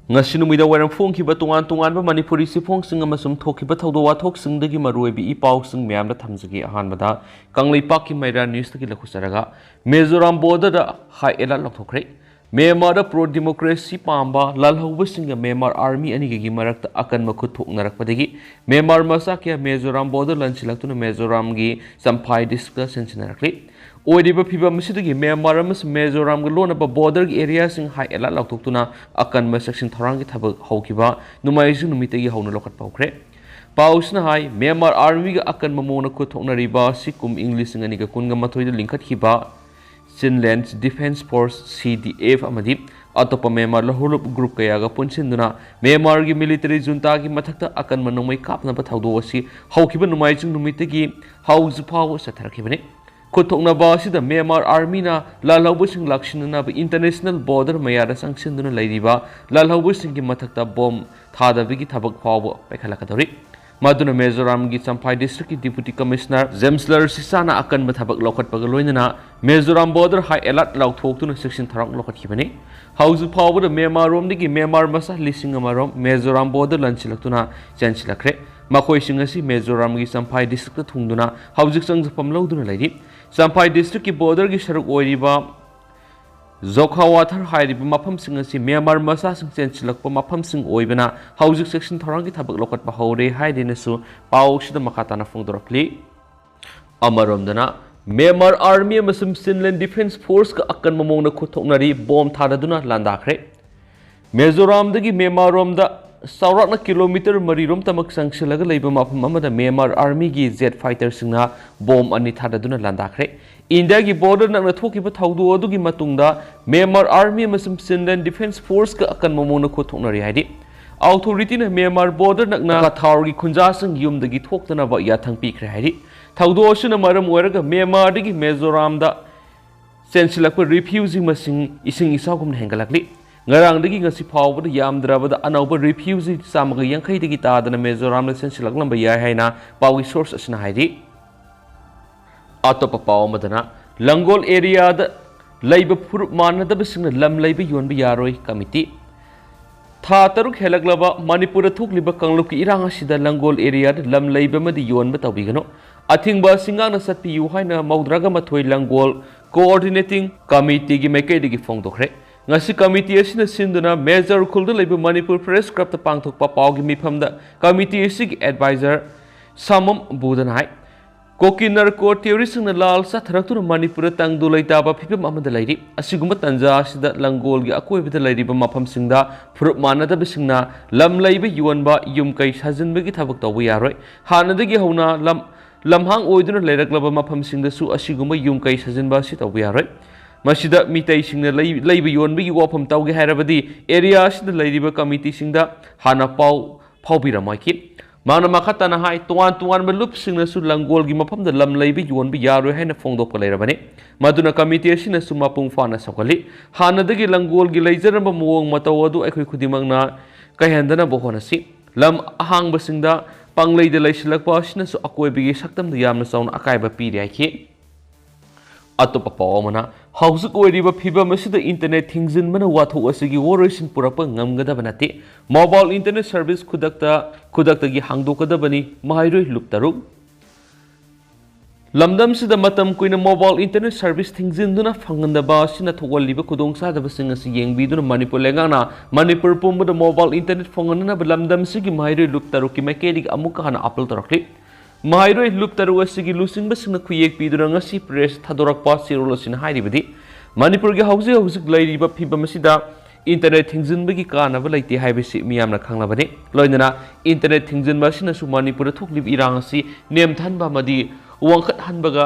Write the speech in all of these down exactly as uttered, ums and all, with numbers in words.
ꯉꯁꯤ ꯅꯨꯃꯤꯗꯥꯡ ꯋꯥꯏꯔꯝ ꯐꯣꯡꯈꯤꯕ ꯇꯣꯉꯥꯟ ꯇꯣꯉꯥꯟꯕ ꯃꯅꯤꯄꯨꯔꯤ ꯆꯦꯐꯣꯡꯁꯤꯡ ꯑꯃꯁꯨꯡ ꯊꯣꯛꯈꯤꯕ ꯊꯧꯗꯣꯛ ꯋꯥꯊꯣꯛꯁꯤꯡꯗꯒꯤ ꯃꯔꯨꯑꯣꯏꯕ ꯏ ꯄꯥꯎꯁꯤꯡ ꯃꯌꯥꯝꯗ ꯊꯝꯖꯒꯦ꯫ ꯑꯍꯥꯟꯕꯗ ꯀꯪꯂꯩꯄꯥꯛꯀꯤ ꯃꯩꯔꯥ ꯅ꯭ꯌꯨꯁꯇꯒꯤ ꯂꯧꯈꯠꯆꯔꯒ, ꯃꯤꯖꯣꯔꯥꯝ ꯕꯣꯔꯗꯔꯗ ꯍꯥꯏ ꯑꯦꯂꯔꯠ ꯂꯥꯎꯊꯣꯛꯈ꯭ꯔꯦ꯫ ꯃ꯭ꯌꯥꯟꯃꯥꯔꯗ ꯄ꯭ꯔꯣ ꯗꯤꯃꯣꯀ꯭ꯔꯦꯁꯤ ꯄꯥꯝꯕ ꯂꯥꯜꯍꯧꯕꯁꯤꯡꯒ ꯃ꯭ꯌꯥꯟꯃꯥꯔ ꯑꯥꯔꯃꯤ ꯑꯅꯤꯒꯤ ꯃꯔꯛꯇ ꯑꯀꯟꯕ ꯈꯨꯠ ꯊꯣꯛꯅꯔꯛꯄꯗꯒꯤ ꯃ꯭ꯌꯥꯟꯃꯥꯔ ꯃꯆꯥ ꯀꯌꯥ ꯃꯤꯖꯣꯔꯥꯝ ꯕꯣꯔꯗꯔ ꯂꯥꯟꯁꯤꯜꯂꯛꯇꯨꯅ ꯃꯤꯖꯣꯔꯥꯝꯒꯤ ꯆꯝꯐꯥꯏ ꯗꯤꯁꯇ꯭ꯔꯤꯛꯇ ꯆꯦꯟꯁꯤꯟꯅꯔꯛꯂꯤ꯫ ꯑꯣꯏꯔꯤꯕ ꯐꯤꯕꯝ ꯑꯁꯤꯗꯒꯤ ꯃ꯭ꯌꯥꯟꯃꯥꯔ ꯑꯃꯁꯨꯡ ꯃꯤꯖꯣꯔꯥꯝꯒ ꯂꯣꯟꯅꯕ ꯕꯣꯔꯗꯔꯒꯤ ꯑꯦꯔꯤꯌꯥꯁꯤꯡ ꯍꯥꯏ ꯑꯦꯂꯔꯠ ꯂꯥꯎꯊꯣꯛꯇꯨꯅ ꯑꯀꯟꯕ ꯆꯦꯛꯁꯤꯟ ꯊꯧꯔꯥꯡꯒꯤ ꯊꯕꯛ ꯍꯧꯈꯤꯕ ꯅꯣꯡꯃꯥꯏꯖꯤꯡ ꯅꯨꯃꯤꯠꯇꯒꯤ ꯍꯧꯅ ꯂꯧꯈꯠꯄ ꯍꯧꯈ꯭ꯔꯦ꯫ ꯄꯥꯎꯁꯤꯅ ꯍꯥꯏ, ꯃ꯭ꯌꯥꯟꯃꯥꯔ ꯑꯥꯔꯃꯤꯒ ꯑꯀꯟꯕ ꯃꯑꯣꯡꯗ ꯈꯨꯠ ꯊꯣꯛꯅꯔꯤꯕ ꯑꯁꯤ ꯀꯨꯝ ꯏꯪ ꯂꯤꯁꯤꯡ ꯑꯅꯤꯒ ꯀꯨꯟꯒ ꯃꯥꯊꯣꯏꯗ ꯂꯤꯡꯈꯠꯈꯤꯕ ꯆꯤꯟꯂꯦꯟ ꯗꯤꯐꯦꯟꯁ ꯐꯣꯔꯁ, ꯁꯤ ꯗꯤ ꯑꯦꯐ, ꯑꯃꯗꯤ ꯑꯇꯣꯞꯄ ꯃ꯭ꯌꯥꯟꯃꯥꯔ ꯂꯧꯍꯧꯂꯨꯞ ꯒ꯭ꯔꯨꯞ ꯀꯌꯥꯒ ꯄꯨꯟꯁꯤꯟꯗꯨꯅ ꯃ꯭ꯌꯥꯟꯃꯥꯔꯒꯤ ꯃꯤꯂꯤꯇꯔꯤ ꯖꯨꯟꯇꯥꯒꯤ ꯃꯊꯛꯇ ꯑꯀꯟꯕ ꯅꯣꯡꯃꯩ ꯀꯥꯞꯅꯕ ꯊꯧꯗꯣꯛ ꯑꯁꯤ ꯍꯧꯈꯤꯕ ꯅꯣꯡꯃꯥꯏꯖꯤꯡ ꯅꯨꯃꯤꯠꯇꯒꯤ ꯍꯧꯖꯤꯛ ꯐꯥꯎꯕ ꯆꯠꯊꯔꯛꯈꯤꯕꯅꯤ꯫ ꯈꯨꯠ ꯊꯣꯛꯅꯕ ꯑꯁꯤꯗ ꯃ꯭ꯌꯥꯟꯃꯥꯔ ꯑꯥꯔꯃꯤꯅ ꯂꯥꯜꯍꯧꯕꯁꯤꯡ ꯂꯥꯛꯁꯤꯟꯅꯅꯕ ꯏꯟꯇꯔꯅꯦꯁꯅꯦꯜ ꯕꯣꯔꯗꯔ ꯃꯌꯥꯗ ꯆꯪꯁꯤꯟꯗꯨꯅ ꯂꯩꯔꯤꯕ ꯂꯥꯜꯍꯧꯕꯁꯤꯡꯒꯤ ꯃꯊꯛꯇ ꯕꯣꯝ ꯊꯥꯗꯕꯒꯤ ꯊꯕꯛ ꯐꯥꯎꯕ ꯄꯥꯏꯈꯠꯂꯛꯀꯗꯧꯔꯤ꯫ ꯃꯗꯨꯅ ꯃꯤꯖꯣꯔꯥꯝꯒꯤ ꯆꯝꯐꯥꯏ ꯗꯤꯁꯇ꯭ꯔꯤꯛꯀꯤ ꯗꯤꯄꯨꯇꯤ ꯀꯃꯤꯁꯅꯔ ꯖꯦꯝꯁ ꯂꯔꯁꯤꯁꯥꯅ ꯑꯀꯟꯕ ꯊꯕꯛ ꯂꯧꯈꯠꯄꯒ ꯂꯣꯏꯅꯅ ꯃꯤꯖꯣꯔꯥꯝ ꯕꯣꯔꯗꯔ ꯍꯥꯏ ꯑꯦꯂꯔꯠ ꯂꯥꯎꯊꯣꯛꯇꯨꯅ ꯆꯦꯛꯁꯤꯟ ꯊꯧꯔꯥꯡ ꯂꯧꯈꯠꯈꯤꯕꯅꯤ꯫ ꯍꯧꯖꯤꯛ ꯐꯥꯎꯕꯗ ꯃ꯭ꯌꯥꯟꯃꯥꯔꯔꯣꯝꯗꯒꯤ ꯃ꯭ꯌꯥꯟꯃꯥꯔ ꯃꯆꯥ ꯂꯤꯁꯤꯡ ꯑꯃꯔꯣꯝ ꯃꯤꯖꯣꯔꯥꯝ ꯕꯣꯔꯗꯔ ꯂꯥꯟꯁꯤꯜꯂꯛꯇꯨꯅ ꯆꯦꯟꯁꯤꯜꯂꯛꯈ꯭ꯔꯦ꯫ ꯃꯈꯣꯏꯁꯤꯡ ꯑꯁꯤ ꯃꯤꯖꯣꯔꯥꯝꯒꯤ ꯆꯝꯐꯥꯏ ꯗꯤꯁꯇ꯭ꯔꯤꯛꯇ ꯊꯨꯡꯗꯨꯅ ꯍꯧꯖꯤꯛ ꯆꯪꯖꯐꯝ ꯂꯧꯗꯨꯅ ꯂꯩꯔꯤ꯫ ꯆꯝꯐꯥꯏ ꯗꯤꯁꯇ꯭ꯔꯤꯛꯀꯤ ꯕꯣꯔꯗꯔꯒꯤ ꯁꯔꯨꯛ ꯑꯣꯏꯔꯤꯕ ꯖꯣꯈꯥꯋꯥꯊꯔ ꯍꯥꯏꯔꯤꯕ ꯃꯐꯝꯁꯤꯡ ꯑꯁꯤ ꯃ꯭ꯌꯥꯟꯃꯥꯔ ꯃꯆꯥꯁꯤꯡ ꯆꯦꯟꯁꯤꯜꯂꯛꯄ ꯃꯐꯝꯁꯤꯡ ꯑꯣꯏꯕꯅ ꯍꯧꯖꯤꯛ ꯆꯦꯛꯁꯤꯟ ꯊꯧꯔꯥꯡꯒꯤ ꯊꯕꯛ ꯂꯧꯈꯠꯄ ꯍꯧꯔꯦ ꯍꯥꯏꯗꯨꯅꯁꯨ ꯄꯥꯎꯁꯤꯗ ꯃꯈꯥ ꯇꯥꯅ ꯐꯣꯡꯗꯣꯔꯛꯂꯤ꯫ ꯑꯃꯔꯣꯝꯗꯅ, ꯃ꯭ꯌꯥꯟꯃꯥꯔ ꯑꯥꯔꯃꯤ ꯑꯃꯁꯨꯡ ꯆꯤꯟꯂꯦꯟ ꯗꯤꯐꯦꯟꯁ ꯐꯣꯔꯁꯀ ꯑꯀꯟꯕ ꯃꯑꯣꯡꯗ ꯈꯨꯠ ꯊꯣꯛꯅꯔꯤ, ꯕꯣꯝ ꯊꯥꯗꯗꯨꯅ ꯂꯥꯟꯗꯥꯈ꯭ꯔꯦ꯫ ꯃꯤꯖꯣꯔꯥꯝꯗꯒꯤ ꯃ꯭ꯌꯥꯟꯃꯥꯔꯔꯣꯝꯗ ꯆꯥꯎꯔꯥꯛꯅ ꯀꯤꯂꯣꯃꯤꯇꯔ ꯃꯔꯤꯔꯣꯝꯇꯃꯛ ꯆꯪꯁꯤꯜꯂꯒ ꯂꯩꯕ ꯃꯐꯝ ꯑꯃꯗ ꯃ꯭ꯌꯥꯟꯃꯥꯔ ꯑꯥꯔꯃꯤꯒꯤ ꯖꯦꯠ ꯐꯥꯏꯇꯔꯁꯤꯡꯅ ꯕꯣꯝ ꯑꯅꯤ ꯊꯥꯗꯗꯨꯅ ꯂꯥꯟꯗꯥꯈ꯭ꯔꯦ꯫ ꯏꯟꯗꯤꯌꯥꯒꯤ ꯕꯣꯔꯗꯔ ꯅꯛꯅ ꯊꯣꯛꯈꯤꯕ ꯊꯧꯗꯣꯛ ꯑꯗꯨꯒꯤ ꯃꯇꯨꯡꯗ ꯃ꯭ꯌꯥꯟꯃꯥꯔ ꯑꯥꯔꯃꯤ ꯑꯃꯁꯨꯡ ꯆꯤꯟꯂꯦꯟ ꯗꯤꯐꯦꯟꯁ ꯐꯣꯔꯁꯀ ꯑꯀꯟꯕ ꯃꯑꯣꯡꯗ ꯈꯨꯠ ꯊꯣꯛꯅꯔꯤ ꯍꯥꯏꯔꯤ꯫ ꯑꯣꯊꯣꯔꯤꯇꯤꯅ ꯃ꯭ꯌꯥꯟꯃꯥꯔ ꯕꯣꯔꯗꯔ ꯅꯛꯅ ꯀꯊꯥꯔꯒꯤ ꯈꯨꯟꯖꯥꯁꯤꯡ ꯌꯨꯝꯗꯒꯤ ꯊꯣꯛꯇꯅꯕ ꯌꯥꯊꯪ ꯄꯤꯈ꯭ꯔꯦ ꯍꯥꯏꯔꯤ꯫ ꯊꯧꯗꯣꯛ ꯑꯁꯤꯅ ꯃꯔꯝ ꯑꯣꯏꯔꯒ ꯃ꯭ꯌꯥꯟꯃꯥꯔꯗꯒꯤ ꯃꯤꯖꯣꯔꯥꯝꯗ ꯆꯦꯟꯁꯤꯜꯂꯛꯄ ꯔꯤꯐ꯭ꯌꯨꯖꯤ ꯃꯁꯤꯡ ꯏꯁꯤꯡ ꯏꯆꯥꯎꯒꯨꯝꯅ ꯍꯦꯟꯒꯠꯂꯛꯂꯤ꯫ ꯉꯔꯥꯡꯗꯒꯤ ꯉꯁꯤ ꯐꯥꯎꯕꯗ ꯌꯥꯝꯗ꯭ꯔꯕꯗ ꯑꯅꯧꯕ ꯔꯤꯐ꯭ꯌꯨꯖꯤ ꯆꯥꯝꯃꯒ ꯌꯥꯡꯈꯩꯗꯒꯤ ꯇꯥꯗꯅ ꯃꯤꯖꯣꯔꯥꯝꯗ ꯆꯦꯟꯁꯤꯜꯂꯛꯂꯝꯕ ꯌꯥꯏ ꯍꯥꯏꯅ ꯄꯥꯎꯒꯤ ꯁꯣꯔꯁ ꯑꯁꯤꯅ ꯍꯥꯏꯔꯤ꯫ ꯑꯇꯣꯞꯄ ꯄꯥꯎ ꯑꯃꯗꯅ, ꯂꯪꯒꯣꯜ ꯑꯦꯔꯤꯌꯥꯗ ꯂꯩꯕ ꯐꯨꯔꯨꯞ ꯃꯥꯟꯅꯗꯕꯁꯤꯡꯅ ꯂꯝ ꯂꯩꯕ ꯌꯣꯟꯕ ꯌꯥꯔꯣꯏ ꯀꯃꯤꯇꯤ꯫ ꯊꯥ ꯇꯔꯨꯛ ꯍꯦꯜꯂꯛꯂꯕ ꯃꯅꯤꯄꯨꯔꯗ ꯊꯣꯛꯂꯤꯕ ꯀꯥꯡꯂꯨꯞꯀꯤ ꯏꯔꯥꯡ ꯑꯁꯤꯗ ꯂꯪꯒꯣꯜ ꯑꯦꯔꯤꯌꯥꯗ ꯂꯝ ꯂꯩꯕ ꯑꯃꯗꯤ ꯌꯣꯟꯕ ꯇꯧꯕꯤꯒꯅꯨ꯫ ꯑꯊꯤꯡꯕ ꯑꯁꯤ ꯉꯥꯛꯅ ꯆꯠꯄꯤꯌꯨ ꯍꯥꯏꯅ ꯃꯧꯗ꯭ꯔꯥꯒ ꯃꯥꯊꯣꯏ ꯂꯪꯒꯣꯜ ꯀꯣꯑꯣꯔꯗꯤꯅꯦꯇꯤꯡ ꯀꯃꯤꯇꯤꯒꯤ ꯃꯥꯏꯀꯩꯗꯒꯤ ꯐꯣꯡꯗꯣꯛꯈ꯭ꯔꯦ꯫ ꯉꯁꯤ ꯀꯃꯤꯇꯤ ꯑꯁꯤꯅ ꯁꯤꯟꯗꯨꯅ ꯃꯦꯖꯔ ꯎꯈ꯭ꯔꯨꯜꯗ ꯂꯩꯕ ꯃꯅꯤꯄꯨꯔ ꯄ꯭ꯔꯦꯁ ꯀ꯭ꯂꯕꯇ ꯄꯥꯡꯊꯣꯛꯄ ꯄꯥꯎꯒꯤ ꯃꯤꯐꯝꯗ ꯀꯃꯤꯇꯤ ꯑꯁꯤꯒꯤ ꯑꯦꯗꯚꯥꯏꯖꯔ ꯁꯥꯃꯝ ꯕꯨꯙꯅ ꯍꯥꯏ, ꯀꯣꯀꯤ ꯅꯥꯔꯀꯣ ꯇꯦꯔꯣꯔꯤꯁꯁꯤꯡꯅ ꯂꯥꯜ ꯆꯠꯊꯔꯛꯇꯨꯅ ꯃꯅꯤꯄꯨꯔꯗ ꯇꯪꯗꯨ ꯂꯩꯇꯥꯕ ꯐꯤꯕꯝ ꯑꯃꯗ ꯂꯩꯔꯤ꯫ ꯑꯁꯤꯒꯨꯝꯕ ꯇꯥꯟꯖꯥ ꯑꯁꯤꯗ ꯂꯪꯒꯣꯜꯒꯤ ꯑꯀꯣꯏꯕꯗ ꯂꯩꯔꯤꯕ ꯃꯐꯝꯁꯤꯡꯗ ꯐꯨꯔꯨꯞ ꯃꯥꯟꯅꯗꯕꯁꯤꯡꯅ ꯂꯝ ꯂꯩꯕ ꯌꯣꯟꯕ, ꯌꯨꯝ ꯀꯩ ꯁꯥꯖꯤꯟꯕꯒꯤ ꯊꯕꯛ ꯇꯧꯕ ꯌꯥꯔꯣꯏ꯫ ꯍꯥꯟꯅꯗꯒꯤ ꯍꯧꯅ ꯂꯝ, ꯂꯝꯍꯥꯡ ꯑꯣꯏꯗꯨꯅ ꯂꯩꯔꯛꯂꯕ ꯃꯐꯝꯁꯤꯡꯗꯁꯨ ꯑꯁꯤꯒꯨꯝꯕ ꯌꯨꯝ ꯀꯩ ꯁꯥꯖꯤꯟꯕ ꯑꯁꯤ ꯇꯧꯕ ꯌꯥꯔꯣꯏ꯫ ꯃꯁꯤꯗ ꯃꯤꯇꯩꯁꯤꯡꯅ ꯂꯩ-, ꯂꯩꯕ ꯌꯣꯟꯕꯒꯤ ꯋꯥꯐꯝ ꯇꯧꯒꯦ ꯍꯥꯏꯔꯕꯗꯤ ꯑꯦꯔꯤꯌꯥ ꯑꯁꯤꯗ ꯂꯩꯔꯤꯕ ꯀꯃꯤꯇꯤꯁꯤꯡꯗ ꯍꯥꯟꯅ ꯄꯥꯎ ꯐꯥꯎꯕꯤꯔꯝꯃꯣꯏꯈꯤ꯫ ꯃꯍꯥꯛꯅ ꯃꯈꯥ ꯇꯥꯅ ꯍꯥꯏ, ꯇꯣꯉꯥꯟ ꯇꯣꯉꯥꯟꯕ ꯂꯨꯞꯁꯤꯡꯅꯁꯨ ꯂꯪꯒꯣꯜꯒꯤ ꯃꯐꯝꯗ ꯂꯝ ꯂꯩꯕ ꯌꯣꯟꯕ ꯌꯥꯔꯣꯏ ꯍꯥꯏꯅ ꯐꯣꯡꯗꯣꯛꯄ ꯂꯩꯔꯕꯅꯤ꯫ ꯃꯗꯨꯅ ꯀꯃꯤꯇꯤ ꯑꯁꯤꯅꯁꯨ ꯃꯄꯨꯡ ꯐꯥꯅ ꯁꯧꯒꯠꯂꯤ꯫ ꯍꯥꯟꯅꯗꯒꯤ ꯂꯪꯒꯣꯜꯒꯤ ꯂꯩꯖꯔꯝꯕ ꯃꯑꯣꯡ ꯃꯇꯧ ꯑꯗꯨ ꯑꯩꯈꯣꯏ ꯈꯨꯗꯤꯡꯃꯛꯅ ꯀꯥꯏꯍꯟꯗꯅꯕ ꯍꯣꯠꯅꯁꯤ꯫ ꯂꯝ ꯑꯍꯥꯡꯕꯁꯤꯡꯗ ꯄꯪꯂꯩꯗ ꯂꯩꯁꯤꯜꯂꯛꯄ ꯑꯁꯤꯅꯁꯨ ꯑꯀꯣꯏꯕꯒꯤ ꯁꯛꯇꯝꯗ ꯌꯥꯝꯅ ꯆꯥꯎꯅ ꯑꯀꯥꯏꯕ ꯄꯤꯔꯤ ꯍꯥꯏꯈꯤ꯫ ꯑꯇꯣꯞꯄ ꯄꯥꯎ ꯑꯃꯅ, ꯍꯧꯖꯤꯛ ꯑꯣꯏꯔꯤꯕ ꯐꯤꯕꯝ ꯑꯁꯤꯗ ꯏꯟꯇꯔꯅꯦꯠ ꯊꯤꯡꯖꯤꯟꯕꯅ ꯋꯥꯊꯣꯛ ꯑꯁꯤꯒꯤ ꯋꯥꯔꯣꯏꯁꯤꯟ ꯄꯨꯔꯛꯄ ꯉꯝꯒꯗꯕ ꯅꯠꯇꯦ꯫ ꯃꯣꯕꯥꯏꯜ ꯏꯟꯇꯔꯅꯦꯠ ꯁꯔꯚꯤꯁ ꯈꯨꯗꯛꯇ, ꯈꯨꯗꯛꯇꯒꯤ ꯍꯥꯡꯗꯣꯛꯀꯗꯕꯅꯤ, ꯃꯍꯩꯔꯣꯏ ꯂꯨꯞ ꯇꯔꯨꯛ꯫ ꯂꯝꯗꯝꯁꯤꯗ ꯃꯇꯝ ꯀꯨꯏꯅ ꯃꯣꯕꯥꯏꯜ ꯏꯟꯇꯔꯅꯦꯠ ꯁꯔꯚꯤꯁ ꯊꯤꯡꯖꯤꯟꯗꯨꯅ ꯐꯪꯍꯟꯗꯕ ꯑꯁꯤꯅ ꯊꯣꯛꯍꯜꯂꯤꯕ ꯈꯨꯗꯣꯡꯆꯥꯗꯕꯁꯤꯡ ꯑꯁꯤ ꯌꯦꯡꯕꯤꯗꯨꯅ ꯃꯅꯤꯄꯨꯔ ꯂꯩꯉꯥꯛꯅ ꯃꯅꯤꯄꯨꯔ ꯄꯨꯝꯕꯗ ꯃꯣꯕꯥꯏꯜ ꯏꯟꯇꯔꯅꯦꯠ ꯐꯪꯍꯟꯅꯅꯕ ꯂꯝꯗꯝꯁꯤꯒꯤ ꯃꯍꯩꯔꯣꯏ ꯂꯨꯞ ꯇꯔꯨꯛꯀꯤ ꯃꯥꯏꯀꯩꯗꯒꯤ ꯑꯃꯨꯛꯀ ꯍꯟꯅ ꯑꯥꯄꯤꯜ ꯇꯧꯔꯛꯂꯤ꯫ ꯃꯍꯩꯔꯣꯏ ꯂꯨꯞ ꯇꯔꯨꯛ ꯑꯁꯤꯒꯤ ꯂꯨꯆꯤꯡꯕꯁꯤꯡꯅ ꯈꯨꯌꯦꯛ ꯄꯤꯗꯨꯅ ꯉꯁꯤ ꯄ꯭ꯔꯦꯁ ꯊꯥꯗꯣꯔꯛꯄ ꯆꯦꯔꯣꯜ ꯑꯁꯤꯅ ꯍꯥꯏꯔꯤꯕꯗꯤ, ꯃꯅꯤꯄꯨꯔꯒꯤ ꯍꯧꯖꯤꯛ ꯍꯧꯖꯤꯛ ꯂꯩꯔꯤꯕ ꯐꯤꯕꯝ ꯑꯁꯤꯗ ꯏꯟꯇꯔꯅꯦꯠ ꯊꯤꯡꯖꯤꯟꯕꯒꯤ ꯀꯥꯟꯅꯕ ꯂꯩꯇꯦ ꯍꯥꯏꯕꯁꯤ ꯃꯤꯌꯥꯝꯅ ꯈꯪꯂꯕꯅꯤ꯫ ꯂꯣꯏꯅꯅ ꯏꯟꯇꯔꯅꯦꯠ ꯊꯤꯡꯖꯤꯟꯕ ꯑꯁꯤꯅꯁꯨ ꯃꯅꯤꯄꯨꯔꯗ ꯊꯣꯛꯂꯤꯕ ꯏꯔꯥꯡ ꯑꯁꯤ ꯅꯦꯝꯊꯍꯟꯕ ꯑꯃꯗꯤ ꯋꯥꯡꯈꯠꯍꯟꯕꯒ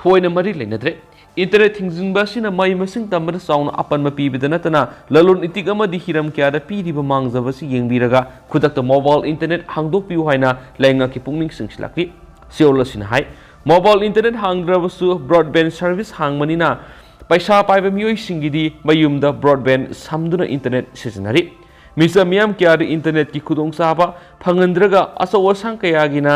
ꯊꯣꯏꯅ ꯃꯔꯤ ꯂꯩꯅꯗ꯭ꯔꯦ꯫ ꯏꯟꯇꯔꯅꯦꯠ ꯊꯤꯡꯖꯤꯟꯕ ꯑꯁꯤꯅ ꯃꯍꯩ ꯃꯁꯤꯡ ꯇꯝꯕꯗ ꯆꯥꯎꯅ ꯑꯄꯟꯕ ꯄꯤꯕꯗ ꯅꯠꯇꯅ ꯂꯂꯣꯟ ꯏꯇꯤꯛ ꯑꯃꯗꯤ ꯍꯤꯔꯝ ꯀꯌꯥꯗ ꯄꯤꯔꯤꯕ ꯃꯥꯡꯖꯕ ꯑꯁꯤ ꯌꯦꯡꯕꯤꯔꯒ ꯈꯨꯗꯛꯇ ꯃꯣꯕꯥꯏꯜ ꯏꯟꯇꯔꯅꯦꯠ ꯍꯥꯡꯗꯣꯛꯄꯤꯌꯨ ꯍꯥꯏꯅ ꯂꯩꯉꯥꯛꯀꯤ ꯄꯨꯛꯅꯤꯡ ꯆꯤꯡꯁꯤꯜꯂꯛꯂꯤ꯫ ꯆꯦꯔꯣꯜ ꯑꯁꯤꯅ ꯍꯥꯏ, ꯃꯣꯕꯥꯏꯜ ꯏꯟꯇꯔꯅꯦꯠ ꯍꯥꯡꯗ꯭ꯔꯕꯁꯨ ꯕ꯭ꯔꯣꯗꯕꯦꯟ ꯁꯔꯚꯤꯁ ꯍꯥꯡꯕꯅꯤꯅ ꯄꯩꯁꯥ ꯄꯥꯏꯕ ꯃꯤꯑꯣꯏꯁꯤꯡꯒꯤꯗꯤ ꯃꯌꯨꯝꯗ ꯕ꯭ꯔꯣꯗꯕꯦꯟ ꯁꯝꯗꯨꯅ ꯏꯟꯇꯔꯅꯦꯠ ꯁꯤꯖꯤꯟꯅꯔꯤ꯫ ꯃꯤꯆꯝ ꯃꯤꯌꯥꯝ ꯀꯌꯥꯗ ꯏꯟꯇꯔꯅꯦꯠꯀꯤ ꯈꯨꯗꯣꯡꯆꯥꯕ ꯐꯪꯍꯟꯗ꯭ꯔꯒ ꯑꯆꯧ ꯑꯁꯥꯡ ꯀꯌꯥꯒꯤꯅ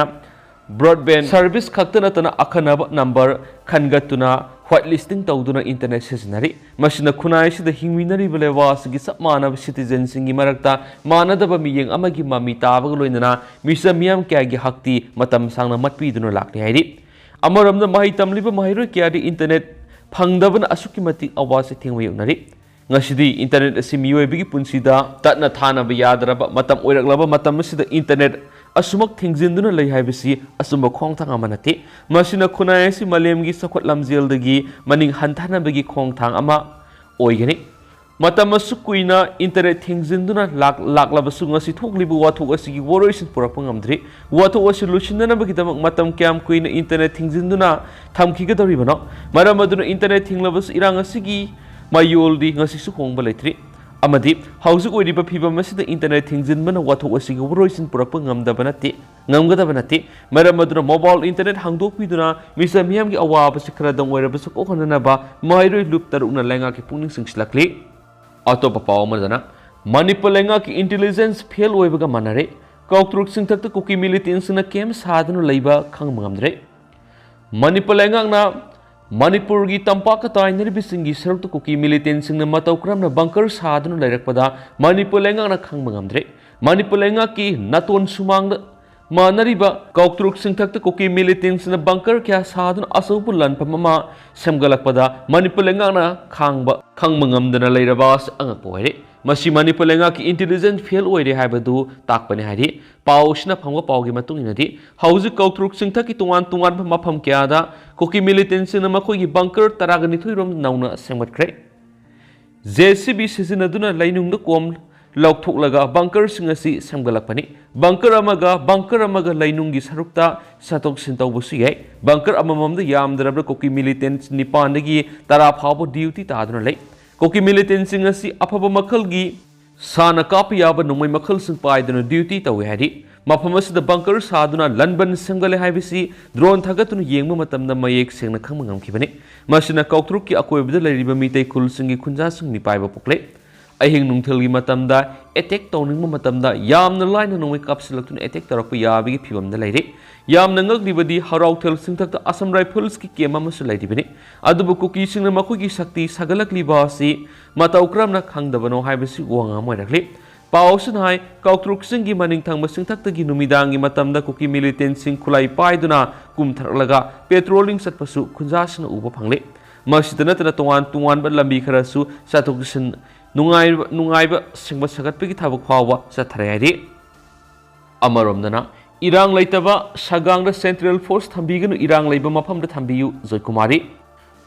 broadband service ꯈꯛꯇ ꯅꯠꯇꯅ ꯑꯈꯟꯅꯕ number ꯈꯟꯒꯠꯇꯨꯅ white listing ꯇꯧꯗꯨꯅ internet ꯁꯤꯖꯤꯟꯅꯔꯤ꯫ ꯃꯁꯤꯅ ꯈꯨꯟꯅꯥꯏ ꯑꯁꯤꯗ ꯍꯤꯡꯃꯤꯟꯅꯔꯤꯕ ꯂꯩꯕꯥꯛ ꯑꯁꯤꯒꯤ ꯆꯞ ꯃꯥꯟꯅꯕ citizenꯁꯤꯡꯒꯤ ꯃꯔꯛꯇ ꯃꯥꯟꯅꯗꯕ ꯃꯤꯠꯌꯦꯡ ꯑꯃꯒꯤ ꯃꯃꯤ ꯇꯥꯕꯒ ꯂꯣꯏꯅꯅ ꯃꯤꯆꯝ ꯃꯤꯌꯥꯝ ꯀꯌꯥꯒꯤ ꯍꯛꯇꯤ ꯃꯇꯝ ꯁꯥꯡꯅ ꯃꯠꯄꯤꯗꯨꯅ ꯂꯥꯛꯂꯤ ꯍꯥꯏꯔꯤ꯫ ꯑꯃꯔꯣꯝꯗ ꯃꯍꯩ ꯇꯝꯂꯤꯕ ꯃꯍꯩꯔꯣꯏ ꯀꯌꯥꯗꯤ internet ꯐꯪꯗꯕꯅ ꯑꯁꯨꯛꯀꯤ ꯃꯇꯤꯛ ꯑꯋꯥ ꯆꯩꯊꯦꯡ ꯃꯥꯌꯣꯛꯅꯔꯤ꯫ ꯉꯁꯤꯗꯤ internet ꯑꯁꯤ ꯃꯤꯑꯣꯏꯕꯒꯤ ꯄꯨꯟꯁꯤꯗ ꯇꯠꯅ ꯊꯥꯅꯕ ꯌꯥꯗ꯭ꯔꯕ ꯃꯇꯝ ꯑꯣꯏꯔꯛꯂꯕ ꯃꯇꯝ ꯑꯁꯤꯗ internet ꯑꯁꯨꯃꯛ ꯊꯤꯡꯖꯤꯟꯗꯨꯅ ꯂꯩ ꯍꯥꯏꯕꯁꯤ ꯑꯆꯨꯝꯕ ꯈꯣꯡꯊꯥꯡ ꯑꯃ ꯅꯠꯇꯦ꯫ ꯃꯁꯤꯅ ꯈꯨꯟꯅꯥꯏ ꯑꯁꯤ ꯃꯥꯂꯦꯝꯒꯤ ꯆꯥꯎꯈꯠ ꯂꯝꯖꯦꯜꯗꯒꯤ ꯃꯅꯤꯡ ꯍꯟꯊꯅꯕꯒꯤ ꯈꯣꯡꯊꯥꯡ ꯑꯃ ꯑꯣꯏꯒꯅꯤ꯫ ꯃꯇꯝ ꯑꯁꯨꯛ ꯀꯨꯏꯅ internet ꯊꯤꯡꯖꯤꯟꯗꯨꯅ ꯂꯥꯛ-, ꯂꯥꯛꯂꯕꯁꯨ ꯉꯁꯤ ꯊꯣꯛꯂꯤꯕ ꯋꯥꯊꯣꯛ ꯑꯁꯤꯒꯤ ꯋꯥꯔꯣꯏꯁꯤꯟ ꯄꯨꯔꯛꯄ ꯉꯝꯗ꯭ꯔꯤ꯫ ꯋꯥꯊꯣꯛ ꯑꯁꯤ ꯂꯣꯏꯁꯤꯟꯅꯅꯕꯒꯤꯗꯃꯛ ꯃꯇꯝ ꯀꯌꯥꯝ ꯀꯨꯏꯅ internet ꯊꯤꯡꯖꯤꯟꯗꯨꯅ ꯊꯝꯈꯤꯒꯗꯧꯔꯤꯕꯅꯣ? ꯃꯔꯝ ꯑꯗꯨꯅ internet ꯊꯤꯡꯂꯕꯁꯨ ꯏꯔꯥꯡ ꯑꯁꯤꯒꯤ ꯃꯌꯣꯜꯗꯤ ꯉꯁꯤꯁꯨ ꯍꯣꯡꯕ ꯂꯩꯇ꯭ꯔꯤ꯫ ꯑꯃꯗꯤ ꯍꯧꯖꯤꯛ ꯑꯣꯏꯔꯤꯕ ꯐꯤꯚꯝ ꯑꯁꯤꯗ internet ꯊꯤꯡꯖꯤꯟꯕꯅ ꯋꯥꯊꯣꯛ ꯑꯁꯤꯒꯤ ꯋꯥꯔꯣꯏꯁꯤꯟ ꯄꯨꯔꯛꯄ ꯉꯝꯗꯕ ꯅꯠꯇꯦ, ꯉꯝꯒꯗꯕ ꯅꯠꯇꯦ꯫ ꯃꯔꯝ ꯑꯗꯨꯅ mobile internet ꯍꯥꯡꯗꯣꯛꯄꯤꯗꯨꯅ ꯃꯤꯆꯝ ꯃꯤꯌꯥꯝꯒꯤ ꯑꯋꯥꯕꯁꯤ ꯈꯔꯗꯪ ꯑꯣꯏꯔꯕꯁꯨ ꯀꯣꯛꯍꯟꯅꯅꯕ ꯃꯍꯩꯔꯣꯏ ꯂꯨꯞ ꯇꯔꯨꯛꯅ ꯂꯩꯉꯥꯛꯀꯤ ꯄꯨꯛꯅꯤꯡ ꯆꯤꯡꯁꯤꯜꯂꯛꯂꯤ꯫ ꯑꯇꯣꯞꯄ ꯄꯥꯎ ꯑꯃꯗꯅ, ꯃꯅꯤꯄꯨꯔ ꯂꯩꯉꯥꯛꯀꯤ intelligence fail ꯑꯣꯏꯕꯒ ꯃꯥꯟꯅꯔꯦ꯫ ꯀꯥꯎꯇ꯭ꯔꯨꯛ ꯆꯤꯡꯊꯛꯇ ꯀꯨꯀꯤ militantꯁꯤꯡꯅ camp ꯁꯥꯗꯨꯅ ꯂꯩꯕ ꯈꯪꯕ ꯉꯝꯗ꯭ꯔꯦ꯫ ꯃꯅꯤꯄꯨꯔ ꯂꯩꯉꯥꯛꯅ ꯃꯅꯤꯄꯨꯔꯒꯤ ꯇꯝꯄꯥꯛꯀ ꯇꯥꯏꯅꯔꯤꯕꯁꯤꯡꯒꯤ ꯁꯔꯨꯛꯇ ꯀꯨꯀꯤ militantꯁꯤꯡꯅ ꯃꯇꯧ ꯀꯔꯝꯅ bunker ꯁꯥꯗꯨꯅ ꯂꯩꯔꯛꯄꯗ ꯃꯅꯤꯄꯨꯔ ꯂꯩꯉꯥꯛꯅ ꯈꯪꯕ ꯉꯝꯗ꯭ꯔꯦ꯫ ꯃꯅꯤꯄꯨꯔ ꯂꯩꯉꯥꯛꯀꯤ ꯅꯥꯇꯣꯟ ꯁꯨꯃꯥꯡꯗ ꯃꯥꯟꯅꯔꯤꯕ ꯀꯥꯎꯇ꯭ꯔꯨꯛ ꯆꯤꯡꯊꯛꯇ ꯀꯨꯀꯤ militantꯁꯤꯡꯅ bunker ꯀꯌꯥ ꯁꯥꯗꯨꯅ ꯑꯆꯧꯕ ꯂꯥꯟꯐꯝ ꯑꯃ ꯁꯦꯝꯒꯠꯂꯛꯄꯗ ꯃꯅꯤꯄꯨꯔ ꯂꯩꯉꯥꯛꯅ ꯈꯥꯡꯕ, ꯈꯪꯕ ꯉꯝꯗꯅ ꯂꯩꯔꯕ ꯑꯁꯤ ꯑꯉꯛꯄ ꯑꯣꯏꯔꯦ꯫ ꯃꯁꯤ ꯃꯅꯤꯄꯨꯔ ꯂꯩꯉꯥꯛꯀꯤ intelligence fail ꯑꯣꯏꯔꯦ ꯍꯥꯏꯕꯗꯨ ꯇꯥꯛꯄꯅꯤ ꯍꯥꯏꯔꯤ꯫ ꯄꯥꯎ ꯑꯁꯤꯅ ꯐꯪꯕ ꯄꯥꯎꯒꯤ ꯃꯇꯨꯡ ꯏꯟꯅꯗꯤ, ꯍꯧꯖꯤꯛ ꯀꯥꯎꯇ꯭ꯔꯨꯛ ꯆꯤꯡꯊꯛꯀꯤ ꯇꯣꯉꯥꯟ ꯇꯣꯉꯥꯟꯕ ꯃꯐꯝ ꯀꯌꯥꯗ ꯀꯨꯀꯤ militantꯁꯤꯡꯅ ꯃꯈꯣꯏꯒꯤ bunker ꯇꯔꯥꯒ ꯅꯤꯊꯣꯏ ꯔꯣꯝ ꯅꯧꯅ ꯁꯦꯝꯒꯠꯈ꯭ꯔꯦ꯫ JCB ꯁꯤꯖꯤꯟꯅꯗꯨꯅ ꯂꯩꯅꯨꯡꯗ ꯀꯣꯝ ꯂꯧꯊꯣꯛꯂꯒ bunkerꯁꯤꯡ ꯑꯁꯤ ꯁꯦꯝꯒꯠꯂꯛꯄꯅꯤ꯫ Bunker ꯑꯃꯒ bunker ꯑꯃꯒ ꯂꯩꯅꯨꯡꯒꯤ ꯁꯔꯨꯛꯇ ꯁꯠꯇꯣꯛ ꯁꯤꯟ ꯇꯧꯕꯁꯨ ꯌꯥꯏ꯫ Bunker ꯑꯃꯃꯝꯗ ꯌꯥꯝꯗ꯭ꯔꯕꯗ ꯀꯨꯀꯤ militant ꯅꯤꯄꯥꯟꯗꯒꯤ ꯇꯔꯥ ꯐꯥꯎꯕ duty ꯇꯥꯗꯨꯅ ꯂꯩ꯫ ꯀꯨꯀꯤ militantꯁꯤꯡ ꯑꯁꯤ ꯑꯐꯕ ꯃꯈꯜꯒꯤ ꯁꯥꯅ ꯀꯥꯞꯄ ꯌꯥꯕ ꯅꯣꯡꯃꯩ ꯃꯈꯜꯁꯤꯡ ꯄꯥꯏꯗꯨꯅ duty ꯇꯧꯏ ꯍꯥꯏꯔꯤ꯫ ꯃꯐꯝ ꯑꯁꯤꯗ bunker ꯁꯥꯗꯨꯅ ꯂꯟꯕꯟ ꯁꯦꯝꯒꯠꯂꯦ ꯍꯥꯏꯕꯁꯤ drone ꯊꯥꯒꯠꯇꯨꯅ ꯌꯦꯡꯕ ꯃꯇꯝꯗ ꯃꯌꯦꯛ ꯁꯦꯡꯅ ꯈꯪꯕ ꯉꯝꯈꯤꯕꯅꯤ꯫ ꯃꯁꯤꯅ ꯀꯥꯎꯇ꯭ꯔꯨꯛꯀꯤ ꯑꯀꯣꯏꯕꯗ ꯂꯩꯔꯤꯕ ꯃꯤꯇꯩ ꯈꯨꯜꯁꯤꯡꯒꯤ ꯈꯨꯟꯖꯥꯁꯤꯡ ꯃꯤꯄꯥꯏꯕ ꯄꯣꯛꯂꯦ꯫ ꯑꯍꯤꯡ ꯅꯨꯡꯊꯤꯜꯒꯤ ꯃꯇꯝꯗ ꯑꯦꯇꯦꯛ ꯇꯧꯅꯤꯡꯕ ꯃꯇꯝꯗ ꯌꯥꯝꯅ ꯂꯥꯏꯅ ꯅꯣꯡꯃꯩ ꯀꯥꯞꯁꯤꯜꯂꯛꯇꯨꯅ ꯑꯦꯇꯦꯛ ꯇꯧꯔꯛꯄ ꯌꯥꯕꯒꯤ ꯐꯤꯕꯝꯗ ꯂꯩꯔꯤ꯫ ꯌꯥꯝꯅ ꯉꯛꯂꯤꯕꯗꯤ ꯍꯔꯥꯎꯊꯦꯜ ꯆꯤꯡꯊꯛꯇ ꯑꯁꯥꯝ ꯔꯥꯏꯐꯜꯁꯀꯤ ꯀꯦꯝ ꯑꯃꯁꯨ ꯂꯩꯔꯤꯕꯅꯤ꯫ ꯑꯗꯨꯕꯨ ꯀꯨꯀꯤꯁꯤꯡꯅ ꯃꯈꯣꯏꯒꯤ ꯁꯛꯇꯤ ꯁꯥꯒꯠꯂꯛꯂꯤꯕ ꯑꯁꯤ ꯃꯇꯧ ꯀꯔꯝꯅ ꯈꯪꯗꯕꯅꯣ ꯍꯥꯏꯕꯁꯤ ꯋꯥꯉꯥꯡ ꯑꯣꯏꯔꯛꯂꯤ꯫ ꯄꯥꯎ ꯑꯁꯤꯅ ꯍꯥꯏ, ꯀꯥꯎꯇ꯭ꯔꯨꯛꯁꯤꯡꯒꯤ ꯃꯅꯤꯡ ꯊꯪꯕ ꯆꯤꯡꯊꯛꯇꯒꯤ ꯅꯨꯃꯤꯗꯥꯡꯒꯤ ꯃꯇꯝꯗ ꯀꯨꯀꯤ ꯃꯤꯂꯤꯇꯦꯟꯁꯤꯡ ꯈꯨꯠꯂꯥꯏ ꯄꯥꯏꯗꯨꯅ ꯀꯨꯝꯊꯔꯛꯂꯒ ꯄꯦꯇ꯭ꯔꯣꯂꯤꯡ ꯆꯠꯄꯁꯨ ꯈꯨꯟꯖꯥꯁꯤꯡꯅ ꯎꯕ ꯐꯪꯂꯤ꯫ ꯃꯁꯤꯗ ꯅꯠꯇꯅ ꯇꯣꯉꯥꯟ ꯇꯣꯉꯥꯟꯕ ꯂꯝꯕꯤ ꯈꯔꯁꯨ ꯆꯠꯊꯣꯛ ꯆꯠꯁꯤꯟ ꯅꯨꯡꯉꯥꯏꯕ, ꯅꯨꯡꯉꯥꯏꯕ ꯁꯦꯝꯒꯠ ꯁꯥꯒꯠꯄꯒꯤ ꯊꯕꯛ ꯐꯥꯎꯕ ꯆꯠꯊꯔꯦ ꯍꯥꯏꯔꯤ꯫ ꯑꯃꯔꯣꯝꯗꯅ, ꯏꯔꯥꯡ ꯂꯩꯇꯕ ꯁꯒꯥꯡꯗ ꯁꯦꯟꯇ꯭ꯔꯦꯜ ꯐꯣꯔꯁ ꯊꯝꯕꯤꯒꯅꯨ, ꯏꯔꯥꯡ ꯂꯩꯕ ꯃꯐꯝꯗ ꯊꯝꯕꯤꯌꯨ, ꯖꯣꯏꯀꯨꯃꯥꯔꯤ꯫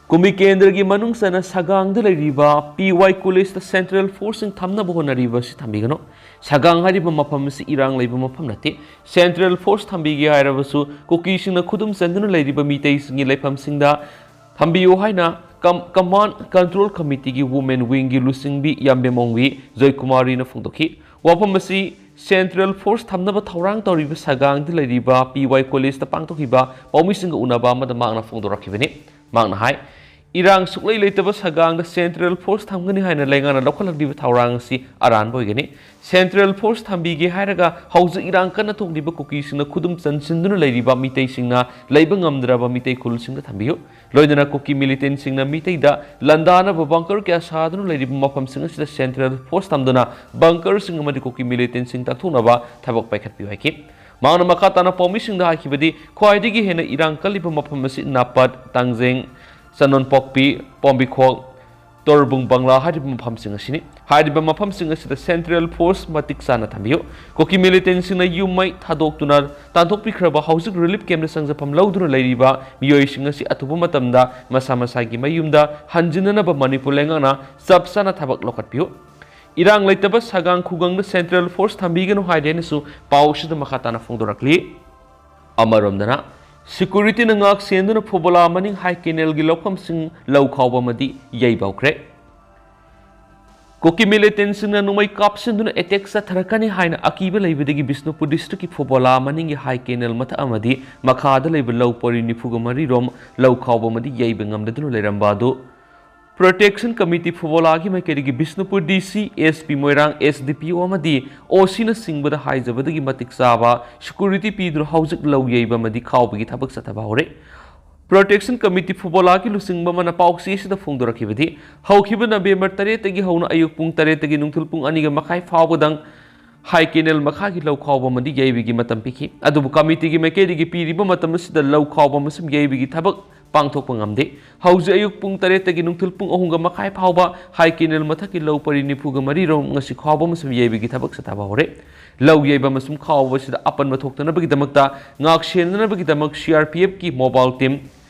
ꯀꯨꯝꯕꯤ ꯀꯦꯟꯗ꯭ꯔꯒꯤ ꯃꯅꯨꯡ ꯆꯟꯅ ꯁꯒꯥꯡꯗ ꯂꯩꯔꯤꯕ ꯄꯤ ꯋꯥꯏ ꯀꯣꯂꯦꯖꯇ ꯁꯦꯟꯇ꯭ꯔꯦꯜ ꯐꯣꯔꯁꯁꯤꯡ ꯊꯝꯅꯕ ꯍꯣꯠꯅꯔꯤꯕ ꯑꯁꯤ ꯊꯝꯕꯤꯒꯅꯨ꯫ ꯁꯒꯥꯡ ꯍꯥꯏꯔꯤꯕ ꯃꯐꯝ ꯑꯁꯤ ꯏꯔꯥꯡ ꯂꯩꯕ ꯃꯐꯝ ꯅꯠꯇꯦ꯫ ꯁꯦꯟꯇ꯭ꯔꯦꯜ ꯐꯣꯔꯁ ꯊꯝꯕꯤꯒꯦ ꯍꯥꯏꯔꯕꯁꯨ ꯀꯨꯀꯤꯁꯤꯡꯅ ꯈꯨꯗꯨꯝ ꯆꯟꯗꯨꯅ ꯂꯩꯔꯤꯕ ꯃꯤꯇꯩꯁꯤꯡꯒꯤ ꯂꯩꯐꯝꯁꯤꯡꯗ ꯊꯝꯕꯤꯌꯨ ꯍꯥꯏꯅ ꯀꯝ-, ꯀꯃꯥꯟ ꯀꯟꯇ꯭ꯔꯣꯜ ꯀꯃꯤꯇꯤꯒꯤ ꯋꯨꯃꯦꯟ ꯋꯤꯡꯒꯤ ꯂꯨꯆꯤꯡꯕꯤ ꯌꯥꯝꯕꯦꯝ ꯑꯣꯡꯕꯤ ꯖꯣꯏꯀꯨꯃꯥꯔꯤꯅ ꯐꯣꯡꯗꯣꯛꯈꯤ꯫ ꯋꯥꯐꯝ ꯑꯁꯤ ꯁꯦꯟꯇ꯭ꯔꯦꯜ ꯐꯣꯔꯁ ꯊꯝꯅꯕ ꯊꯧꯔꯥꯡ ꯇꯧꯔꯤꯕ ꯁꯒꯥꯡꯗ ꯂꯩꯔꯤꯕ ꯄꯤ ꯋꯥꯏ ꯀꯣꯂꯦꯖꯇ ꯄꯥꯡꯊꯣꯛꯈꯤꯕ ꯄꯥꯎꯃꯤꯁꯤꯡꯒ ꯎꯅꯕ ꯑꯃꯗ ꯃꯍꯥꯛꯅ ꯐꯣꯡꯗꯣꯔꯛꯈꯤꯕꯅꯤ꯫ ꯃꯍꯥꯛꯅ ꯍꯥꯏ, ꯏꯔꯥꯡ ꯁꯨꯛꯂꯩ ꯂꯩꯇꯕ ꯁꯒꯥꯡꯗ ꯁꯦꯟꯇ꯭ꯔꯦꯜ ꯐꯣꯔꯁ ꯊꯝꯒꯅꯤ ꯍꯥꯏꯅ ꯂꯩꯉꯥꯛꯅ ꯂꯧꯈꯠꯂꯛꯂꯤꯕ ꯊꯧꯔꯥꯡ ꯑꯁꯤ ꯑꯔꯥꯟꯕ ꯑꯣꯏꯒꯅꯤ꯫ ꯁꯦꯟꯇ꯭ꯔꯦꯜ ꯐꯣꯔꯁ ꯊꯝꯕꯤꯒꯦ ꯍꯥꯏꯔꯒ ꯍꯧꯖꯤꯛ ꯏꯔꯥꯡ ꯀꯟꯅ ꯊꯣꯛꯂꯤꯕ ꯀꯨꯀꯤꯁꯤꯡꯅ ꯈꯨꯗꯨꯝ ꯆꯟꯁꯤꯟꯗꯨꯅ ꯂꯩꯔꯤꯕ ꯃꯤꯇꯩꯁꯤꯡꯅ ꯂꯩꯕ ꯉꯝꯗ꯭ꯔꯕ ꯃꯤꯇꯩ ꯈꯨꯜꯁꯤꯡꯗ ꯊꯝꯕꯤꯌꯨ꯫ ꯂꯣꯏꯅꯅ ꯀꯨꯀꯤ ꯃꯤꯂꯤꯇꯦꯟꯁꯤꯡꯅ ꯃꯤꯇꯩꯗ ꯂꯥꯟꯗꯥꯅꯕ ꯕꯪꯀꯔ ꯀꯌꯥ ꯁꯥꯗꯨꯅ ꯂꯩꯔꯤꯕ ꯃꯐꯝꯁꯤꯡ ꯑꯁꯤꯗ ꯁꯦꯟꯇ꯭ꯔꯦꯜ ꯐꯣꯔꯁ ꯊꯝꯗꯨꯅ ꯕꯪꯀꯔꯁꯤꯡ ꯑꯃꯗꯤ ꯀꯨꯀꯤ ꯃꯤꯂꯤꯇꯦꯟꯁꯤꯡ ꯇꯥꯛꯊꯣꯛꯅꯕ ꯊꯕꯛ ꯄꯥꯏꯈꯠꯄꯤꯌꯨ ꯍꯥꯏꯈꯤ꯫ ꯃꯍꯥꯛꯅ ꯃꯈꯥ ꯇꯥꯅ ꯄꯥꯎꯃꯤꯁꯤꯡꯗ ꯍꯥꯏꯈꯤꯕꯗꯤ, ꯈ꯭ꯋꯥꯏꯗꯒꯤ ꯍꯦꯟꯅ ꯏꯔꯥꯡ ꯀꯜꯂꯤꯕ ꯃꯐꯝ ꯑꯁꯤ ꯅꯥꯄꯠ, ꯇꯥꯡꯖꯦꯡ, ꯆꯅꯣꯟꯄꯣꯛꯄꯤ, ꯄꯣꯝꯕꯤꯈꯣꯛ, ꯇꯣꯔꯕꯨꯡ ꯕꯪꯂꯥ ꯍꯥꯏꯔꯤꯕ ꯃꯐꯝꯁꯤꯡ ꯑꯁꯤꯅꯤ꯫ ꯍꯥꯏꯔꯤꯕ ꯃꯐꯝꯁꯤꯡ ꯑꯁꯤꯗ ꯁꯦꯟꯇ꯭ꯔꯦꯜ ꯐꯣꯔꯁ ꯃꯇꯤꯛ ꯆꯥꯅ ꯊꯝꯕꯤꯌꯨ꯫ ꯀꯨꯀꯤ ꯃꯤꯂꯤꯇꯦꯟꯁꯤꯡꯅ ꯌꯨꯝ ꯃꯩ ꯊꯥꯗꯣꯛꯇꯨꯅ ꯇꯥꯟꯊꯣꯛꯄꯤꯈ꯭ꯔꯕ ꯍꯧꯖꯤꯛ ꯔꯤꯂꯤꯐ ꯀꯦꯝꯞꯇ ꯆꯪꯖꯐꯝ ꯂꯧꯗꯨꯅ ꯂꯩꯔꯤꯕ ꯃꯤꯑꯣꯏꯁꯤꯡ ꯑꯁꯤ ꯑꯊꯨꯕ ꯃꯇꯝꯗ ꯃꯁꯥ ꯃꯁꯥꯒꯤ ꯃꯌꯨꯝꯗ ꯍꯟꯖꯤꯟꯅꯅꯕ ꯃꯅꯤꯄꯨꯔ ꯂꯩꯉꯥꯛꯅ ꯆꯞ ꯆꯥꯅ ꯊꯕꯛ ꯂꯧꯈꯠꯄꯤꯌꯨ꯫ ꯏꯔꯥꯡ ꯂꯩꯇꯕ ꯁꯒꯥꯡ ꯈꯨꯡꯒꯪꯗ ꯁꯦꯟꯇ꯭ꯔꯦꯜ ꯐꯣꯔꯁ ꯊꯝꯕꯤꯒꯅꯨ ꯍꯥꯏꯔꯦ ꯍꯥꯏꯅꯁꯨ ꯄꯥꯎ ꯑꯁꯤꯗ ꯃꯈꯥ ꯇꯥꯅ ꯐꯣꯡꯗꯣꯔꯛꯂꯤ꯫ ꯑꯃꯔꯣꯝꯗꯅ, ꯁꯦꯀ꯭ꯌꯨꯔꯤꯇꯤꯅ ꯉꯥꯛ ꯁꯦꯟꯗꯨꯅ ꯐꯨꯕꯣꯂꯥ ꯃꯅꯤꯡ ꯍꯥꯏ ꯀꯦꯅꯦꯜꯒꯤ ꯂꯧꯐꯝꯁꯤꯡ ꯂꯧ ꯈꯥꯎꯕ ꯑꯃꯗꯤ ꯌꯩꯕ ꯍꯧꯈ꯭ꯔꯦ꯫ ꯀꯨꯀꯤ ꯃꯤꯂꯤꯇꯦꯟꯁꯤꯡꯅ ꯅꯣꯡꯃꯩ ꯀꯥꯞꯁꯤꯟꯗꯨꯅ ꯑꯦꯇꯦꯛ ꯆꯠꯊꯔꯛꯀꯅꯤ ꯍꯥꯏꯅ ꯑꯀꯤꯕ ꯂꯩꯕꯗꯒꯤ ꯕꯤꯁꯅꯨꯄꯨꯔ ꯗꯤꯁꯇ꯭ꯔꯤꯛꯀꯤ ꯐꯨꯕꯣꯂꯥ ꯃꯅꯤꯡꯒꯤ ꯍꯥꯏ ꯀꯦꯅꯦꯜ ꯃꯊꯛ ꯑꯃꯗꯤ ꯃꯈꯥꯗ ꯂꯩꯕ ꯂꯧ ꯄꯔꯤ ꯅꯤꯐꯨꯒ ꯃꯔꯤ ꯔꯣꯝ ꯂꯧ ꯈꯥꯎꯕ ꯑꯃꯗꯤ ꯌꯩꯕ ꯉꯝꯗꯗꯨꯅ ꯂꯩꯔꯝꯕ ꯑꯗꯨ Protection Committee ꯐꯨꯕꯣꯂꯥꯒꯤ ꯃꯥꯏꯀꯩꯗꯒꯤ Bishnupur D C, S P ꯃꯣꯏꯔꯥꯡ, S D P O ꯑꯃꯗꯤ O C ꯅꯆꯤꯡꯕꯗ ꯍꯥꯏꯖꯕꯗꯒꯤ ꯃꯇꯤꯛ ꯆꯥꯕ security ꯄꯤꯗꯨꯅ ꯍꯧꯖꯤꯛ ꯂꯧ ꯌꯩꯕ ꯑꯃꯗꯤ ꯈꯥꯎꯕꯒꯤ ꯊꯕꯛ ꯆꯠꯊꯕ ꯍꯧꯔꯦ꯫ Protection Committee ꯐꯨꯕꯣꯂꯥꯒꯤ ꯂꯨꯆꯤꯡꯕ ꯑꯃꯅ ꯄꯥꯎꯆꯦ ꯑꯁꯤꯗ ꯐꯣꯡꯗꯣꯔꯛꯈꯤꯕꯗꯤ, ꯍꯧꯈꯤꯕ ꯅꯕꯦꯝꯕꯔ ꯇꯔꯦꯠꯇꯒꯤ ꯍꯧꯅ ꯑꯌꯨꯛ ꯄꯨꯡ ꯇꯔꯦꯠꯇꯒꯤ ꯅꯨꯡꯊꯤꯜ ꯄꯨꯡ ꯑꯅꯤꯒ ꯃꯈꯥꯏ ꯐꯥꯎꯕꯗꯪ ꯍꯥꯏ ꯀꯦꯅꯦꯜ ꯃꯈꯥꯒꯤ ꯂꯧ ꯈꯥꯎꯕ ꯑꯃꯗꯤ ꯌꯩꯕꯒꯤ ꯃꯇꯝ ꯄꯤꯈꯤ꯫ ꯑꯗꯨꯕꯨ ꯀꯃꯤꯇꯤꯒꯤ ꯃꯥꯏꯀꯩꯗꯒꯤ ꯄꯤꯔꯤꯕ ꯃꯇꯝ ꯑꯁꯤꯗ ꯂꯧ ꯈꯥꯎꯕ ꯑꯃꯁꯨꯡ ꯌꯩꯕꯒꯤ ꯊꯕꯛ ꯄꯥꯡꯊꯣꯛꯄ ꯉꯝꯗꯦ꯫ ꯍꯧꯖꯤꯛ ꯑꯌꯨꯛ ꯄꯨꯡ ꯇꯔꯦꯠꯇꯒꯤ ꯅꯨꯡꯊꯤꯜ ꯄꯨꯡ ꯑꯍꯨꯝꯒ ꯃꯈꯥꯏ ꯐꯥꯎꯕ ꯍꯥꯏ ꯀꯦꯅꯦꯜ ꯃꯊꯛꯀꯤ ꯂꯧ ꯄꯔꯤ ꯅꯤꯐꯨꯒ ꯃꯔꯤ ꯔꯣꯝ ꯉꯁꯤ ꯈꯥꯎꯕ ꯑꯃꯁꯨꯡ ꯌꯩꯕꯒꯤ ꯊꯕꯛ ꯆꯠꯊꯕ ꯍꯧꯔꯦ꯫ ꯂꯧ ꯌꯩꯕ ꯑꯃꯁꯨꯡ ꯈꯥꯎꯕ ꯑꯁꯤꯗ ꯑꯄꯟꯕ ꯊꯣꯛꯇꯅꯕꯒꯤꯗꯃꯛꯇ ꯉꯥꯛꯁꯦꯟꯅꯅꯕꯒꯤꯗꯃꯛ C R P F ꯀꯤ mobile team,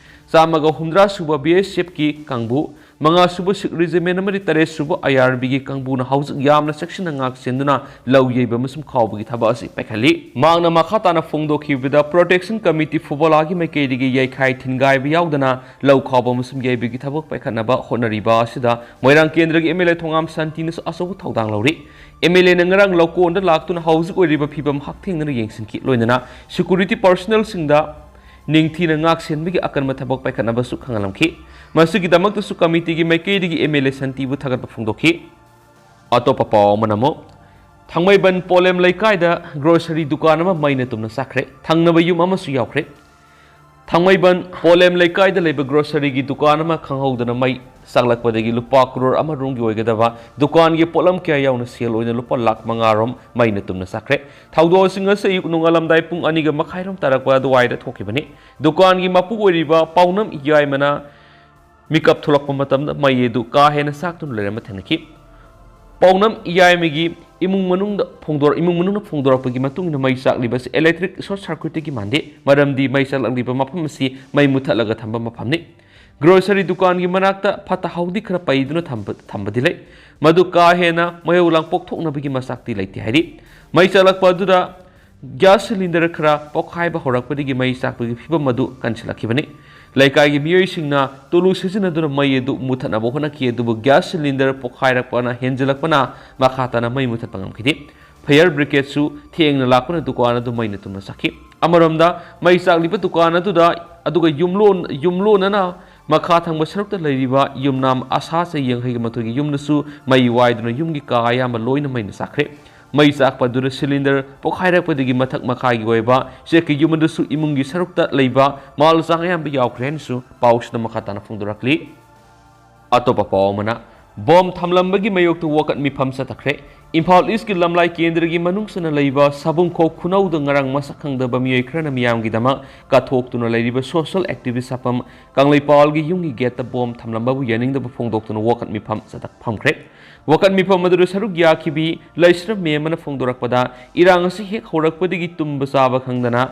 ꯆꯥꯝꯃꯒ ꯍꯨꯝꯗ꯭ꯔꯥ ꯁꯨꯕ B S F ꯀꯤ ꯀꯥꯡꯕꯨ, ꯃꯉꯥ ꯁꯨꯕ Sikh Regiment ꯑꯃꯗꯤ ꯇꯔꯦꯠ ꯁꯨꯕ I R B ꯒꯤ ꯀꯥꯡꯕꯨꯅ ꯍꯧꯖꯤꯛ ꯌꯥꯝꯅ ꯆꯦꯛꯁꯤꯟꯅ ꯉꯥꯛ ꯁꯦꯟꯗꯨꯅ ꯂꯧ ꯌꯩꯕ ꯑꯃꯁꯨꯡ ꯈꯥꯎꯕꯒꯤ ꯊꯕꯛ ꯑꯁꯤ ꯄꯥꯏꯈꯠꯂꯤ꯫ ꯃꯍꯥꯛꯅ ꯃꯈꯥ ꯇꯥꯅ ꯐꯣꯡꯗꯣꯛꯈꯤꯕꯗ, Protection Committee ꯐꯨꯕꯣꯂꯥꯒꯤ ꯃꯥꯏꯀꯩꯗꯒꯤ ꯌꯩꯈꯥꯏ ꯊꯤꯟꯒꯥꯏꯕ ꯌꯥꯎꯗꯅ ꯂꯧ ꯈꯥꯎꯕ ꯑꯃꯁꯨꯡ ꯌꯩꯕꯒꯤ ꯊꯕꯛ ꯄꯥꯏꯈꯠꯅꯕ ꯍꯣꯠꯅꯔꯤꯕ ꯑꯁꯤꯗ ꯃꯣꯏꯔꯥꯡ ꯀꯦꯟꯗ꯭ꯔꯒꯤ M L A ꯊꯣꯉꯥꯝ ꯁꯥꯟꯇꯤꯅꯁꯨ ꯑꯆꯧꯕ ꯊꯧꯗꯥꯡ ꯂꯧꯔꯤ꯫ M L A ꯅ ꯉꯔꯥꯡ ꯂꯧꯀꯣꯟꯗ ꯂꯥꯛꯇꯨꯅ ꯍꯧꯖꯤꯛ ꯑꯣꯏꯔꯤꯕ ꯐꯤꯕꯝ ꯍꯛꯊꯦꯡꯅꯅ ꯌꯦꯡꯁꯤꯟꯈꯤ꯫ ꯂꯣꯏꯅꯅ security personnel ꯁꯤꯡꯗ ꯅꯤꯡꯊꯤꯅ ꯉꯥꯛ ꯁꯦꯟꯕꯒꯤ ꯑꯀꯟꯕ ꯊꯕꯛ ꯄꯥꯏꯈꯠꯅꯕꯁꯨ ꯈꯪꯍꯜꯂꯝꯈꯤ꯫ ꯃꯁꯤꯒꯤꯗꯃꯛꯇꯁꯨ ꯀꯃꯤꯇꯤꯒꯤ ꯃꯥꯏꯀꯩꯗꯒꯤ M L A ꯁꯥꯟꯇꯤꯕꯨ ꯊꯥꯒꯠꯄ ꯐꯣꯡꯗꯣꯛꯈꯤ꯫ ꯑꯇꯣꯞꯄ ꯄꯥꯎ ꯑꯃꯅ ꯑꯃꯨꯛ, ꯊꯥꯡꯃꯩꯕꯟ ꯄꯣꯂꯦꯝ ꯂꯩꯀꯥꯏꯗ grocery ꯗꯨꯀꯥꯟ ꯑꯃ ꯃꯩꯅ ꯇꯨꯝꯅ ꯆꯥꯛꯈ꯭ꯔꯦ꯫ ꯊꯪꯅꯕ ꯌꯨꯝ ꯑꯃꯁꯨ ꯌꯥꯎꯈ꯭ꯔꯦ꯫ ꯊꯥꯡꯃꯩꯕꯟ ꯄꯣꯂꯦꯝ ꯂꯩꯀꯥꯏꯗ ꯂꯩꯕ grocery ꯒꯤ ꯗꯨꯀꯥꯟ ꯑꯃ ꯈꯪꯍꯧꯗꯅ ꯃꯩ ꯆꯥꯛꯂꯛꯄꯗꯒꯤ ꯂꯨꯄꯥ ꯀ꯭ꯔꯣꯔ ꯑꯃ ꯔꯣꯝꯒꯤ ꯑꯣꯏꯒꯗꯕ ꯗꯨꯀꯥꯟꯒꯤ ꯄꯣꯠꯂꯝ ꯀꯌꯥ ꯌꯥꯎꯅ ꯁꯦꯜ ꯑꯣꯏꯅ ꯂꯨꯄꯥ ꯂꯥꯈ ꯃꯉꯥ ꯔꯣꯝ ꯃꯩꯅ ꯇꯨꯝꯅ ꯆꯥꯛꯈ꯭ꯔꯦ꯫ ꯊꯧꯗꯣꯛ ꯑꯁꯤ ꯉꯁꯤ ꯑꯌꯨꯛ ꯅꯣꯡꯉꯥꯜꯂꯝꯗꯥꯏ ꯄꯨꯡ ꯑꯅꯤꯒ ꯃꯈꯥꯏ ꯔꯣꯝ ꯇꯥꯔꯛꯄ ꯑꯗꯨꯋꯥꯏꯗ ꯊꯣꯛꯈꯤꯕꯅꯤ꯫ ꯗꯨꯀꯥꯟꯒꯤ ꯃꯄꯨ ꯑꯣꯏꯔꯤꯕ ꯄꯥꯎꯅꯝ ꯌꯥꯏꯃꯅ ꯃꯤꯀꯞ ꯊꯣꯛꯂꯛꯄ ꯃꯇꯝꯗ ꯃꯩ ꯑꯗꯨ ꯀꯥ ꯍꯦꯟꯅ ꯆꯥꯛꯇꯨꯅ ꯂꯩꯔꯝꯕ ꯊꯦꯡꯅꯈꯤ꯫ ꯄꯥꯎꯅꯝ ꯌꯥꯏꯃꯒꯤ ꯏꯃꯨꯡ ꯃꯅꯨꯡꯗ ꯐꯣꯡꯗꯣꯔꯛ-, ꯏꯃꯨꯡ ꯃꯅꯨꯡꯅ ꯐꯣꯡꯗꯣꯔꯛꯄꯒꯤ ꯃꯇꯨꯡ ꯏꯟꯅ ꯃꯩ ꯆꯥꯛꯂꯤꯕ ꯑꯁꯤ electric short circuit ꯇꯒꯤ ꯃꯥꯟꯗꯦ, ꯃꯔꯝꯗꯤ ꯃꯩ ꯆꯥꯛꯂꯛꯂꯤꯕ ꯃꯐꯝ ꯑꯁꯤ ꯃꯩ ꯃꯨꯊꯠꯂꯒ ꯊꯝꯕ ꯃꯐꯝꯅꯤ꯫ Grocery ꯗꯨꯀꯥꯟꯒꯤ ꯃꯅꯥꯛꯇ ꯐꯠꯇ ꯍꯥꯎꯗꯤ ꯈꯔ ꯄꯩꯗꯨꯅ ꯊꯝꯕ, ꯊꯝꯕꯗꯤ ꯂꯩ꯫ ꯃꯗꯨ ꯀꯥ ꯍꯦꯟꯅ ꯃꯩꯍꯧ ꯂꯥꯡꯄꯣꯛ ꯊꯣꯛꯅꯕꯒꯤ ꯃꯆꯥꯛꯇꯤ ꯂꯩꯇꯦ ꯍꯥꯏꯔꯤ꯫ ꯃꯩ ꯆꯥꯛꯂꯛꯄ ꯑꯗꯨꯗ gas cylinder ꯈꯔ ꯄꯣꯈꯥꯏꯕ ꯍꯧꯔꯛꯄꯗꯒꯤ ꯃꯩ ꯆꯥꯛꯄꯒꯤ ꯐꯤꯚꯝ ꯑꯗꯨ ꯀꯟꯁꯤꯜꯂꯛꯈꯤꯕꯅꯤ꯫ ꯂꯩꯀꯥꯏꯒꯤ ꯃꯤꯑꯣꯏꯁꯤꯡꯅ ꯇꯨꯂꯨ ꯁꯤꯖꯤꯟꯅꯗꯨꯅ ꯃꯩ ꯑꯗꯨ ꯃꯨꯊꯠꯅꯕ ꯍꯣꯠꯅꯈꯤ, ꯑꯗꯨꯕꯨ gas cylinder ꯄꯣꯈꯥꯏꯔꯛꯄꯅ ꯍꯦꯟꯖꯤꯜꯂꯛꯄꯅ ꯃꯈꯥ ꯇꯥꯅ ꯃꯩ ꯃꯨꯊꯠꯄ ꯉꯝꯈꯤꯗꯦ꯫ Fire brigade ꯁꯨ ꯊꯦꯡꯅ ꯂꯥꯛꯄꯅ ꯗꯨꯀꯥꯟ ꯑꯗꯨ ꯃꯩꯅ ꯇꯨꯝꯅ ꯆꯥꯛꯈꯤ꯫ ꯑꯃꯔꯣꯝꯗ, ꯃꯩ ꯆꯥꯛꯂꯤꯕ ꯗꯨꯀꯥꯟ ꯑꯗꯨꯗ, ꯑꯗꯨꯒ ꯌꯨꯝꯂꯣꯟ-, ꯌꯨꯝꯂꯣꯟꯅꯅ ꯃꯈꯥ ꯊꯪꯕ ꯁꯔꯨꯛꯇ ꯂꯩꯔꯤꯕ ꯌꯨꯝꯅꯥꯝ ꯑꯁꯥ ꯆꯍꯤ ꯌꯥꯡꯈꯩꯒ ꯃꯥꯊꯣꯏꯒꯤ ꯌꯨꯝꯗꯁꯨ ꯃꯩ ꯋꯥꯏꯗꯨꯅ ꯌꯨꯝꯒꯤ ꯀꯥ ꯑꯌꯥꯝꯕ ꯂꯣꯏꯅ ꯃꯩꯅ ꯆꯥꯛꯈ꯭ꯔꯦ꯫ ꯃꯩ ꯆꯥꯛꯄ ꯑꯗꯨꯗ ꯁꯤꯂꯤꯟꯗꯔ ꯄꯣꯈꯥꯏꯔꯛꯄꯗꯒꯤ ꯃꯊꯛ ꯃꯈꯥꯒꯤ ꯑꯣꯏꯕ ꯆꯦꯛꯀꯤ ꯌꯨꯝ ꯑꯗꯨꯁꯨ ꯏꯃꯨꯡꯒꯤ ꯁꯔꯨꯛꯇ ꯂꯩꯕ ꯃꯥꯜ ꯆꯥꯡ ꯑꯌꯥꯝꯕ ꯌꯥꯎꯈ꯭ꯔꯦ ꯍꯥꯏꯅꯁꯨ ꯄꯥꯎꯁꯤꯗ ꯃꯈꯥ ꯇꯥꯅ ꯐꯣꯡꯗꯣꯔꯛꯂꯤ꯫ ꯑꯇꯣꯞꯄ ꯄꯥꯎ ꯑꯃꯅ, ꯕꯣꯝ ꯊꯝꯂꯝꯕꯒꯤ ꯃꯥꯌꯣꯛꯇ ꯋꯥꯀꯠ ꯃꯤꯐꯝ ꯆꯠꯊꯈ꯭ꯔꯦ꯫ ꯏꯝꯐꯥꯜ ꯏꯁꯀꯤ ꯂꯝꯂꯥꯏ ꯀꯦꯟꯗ꯭ꯔꯒꯤ ꯃꯅꯨꯡ ꯆꯟꯅ ꯂꯩꯕ ꯁꯥꯕꯨꯡꯈꯣꯛ ꯈꯨꯅꯧꯗ ꯉꯔꯥꯡ ꯃꯁꯛ ꯈꯪꯗꯕ ꯃꯤꯑꯣꯏ ꯈꯔꯅ ꯃꯤꯌꯥꯝꯒꯤꯗꯃꯛ ꯀꯠꯊꯣꯛꯇꯨꯅ ꯂꯩꯔꯤꯕ ꯁꯣꯁꯤꯌꯦꯜ ꯑꯦꯛꯇꯤꯚꯤꯁ ꯁꯥꯐꯝ ꯀꯪꯂꯩꯄꯥꯜꯒꯤ ꯌꯨꯝꯒꯤ ꯒꯦꯠꯇ ꯕꯣꯝ ꯊꯝꯂꯝꯕꯕꯨ ꯌꯥꯅꯤꯡꯗꯕ ꯐꯣꯡꯗꯣꯛꯇꯨꯅ ꯋꯥꯀꯠ ꯃꯤꯐꯝ ꯆꯠꯊ-, ꯐꯝꯈ꯭ꯔꯦ꯫ ꯋꯥꯀꯠ ꯃꯤꯐꯝ ꯑꯗꯨꯗ ꯁꯔꯨꯛ ꯌꯥꯈꯤꯕꯤ ꯂꯩꯁ꯭ꯔꯝ ꯃꯦꯝ ꯑꯃꯅ ꯐꯣꯡꯗꯣꯔꯛꯄꯗ, ꯏꯔꯥꯡ ꯑꯁꯤ ꯍꯦꯛ ꯍꯧꯔꯛꯄꯗꯒꯤ ꯇꯨꯝꯕ ꯆꯥꯕ ꯈꯪꯗꯅ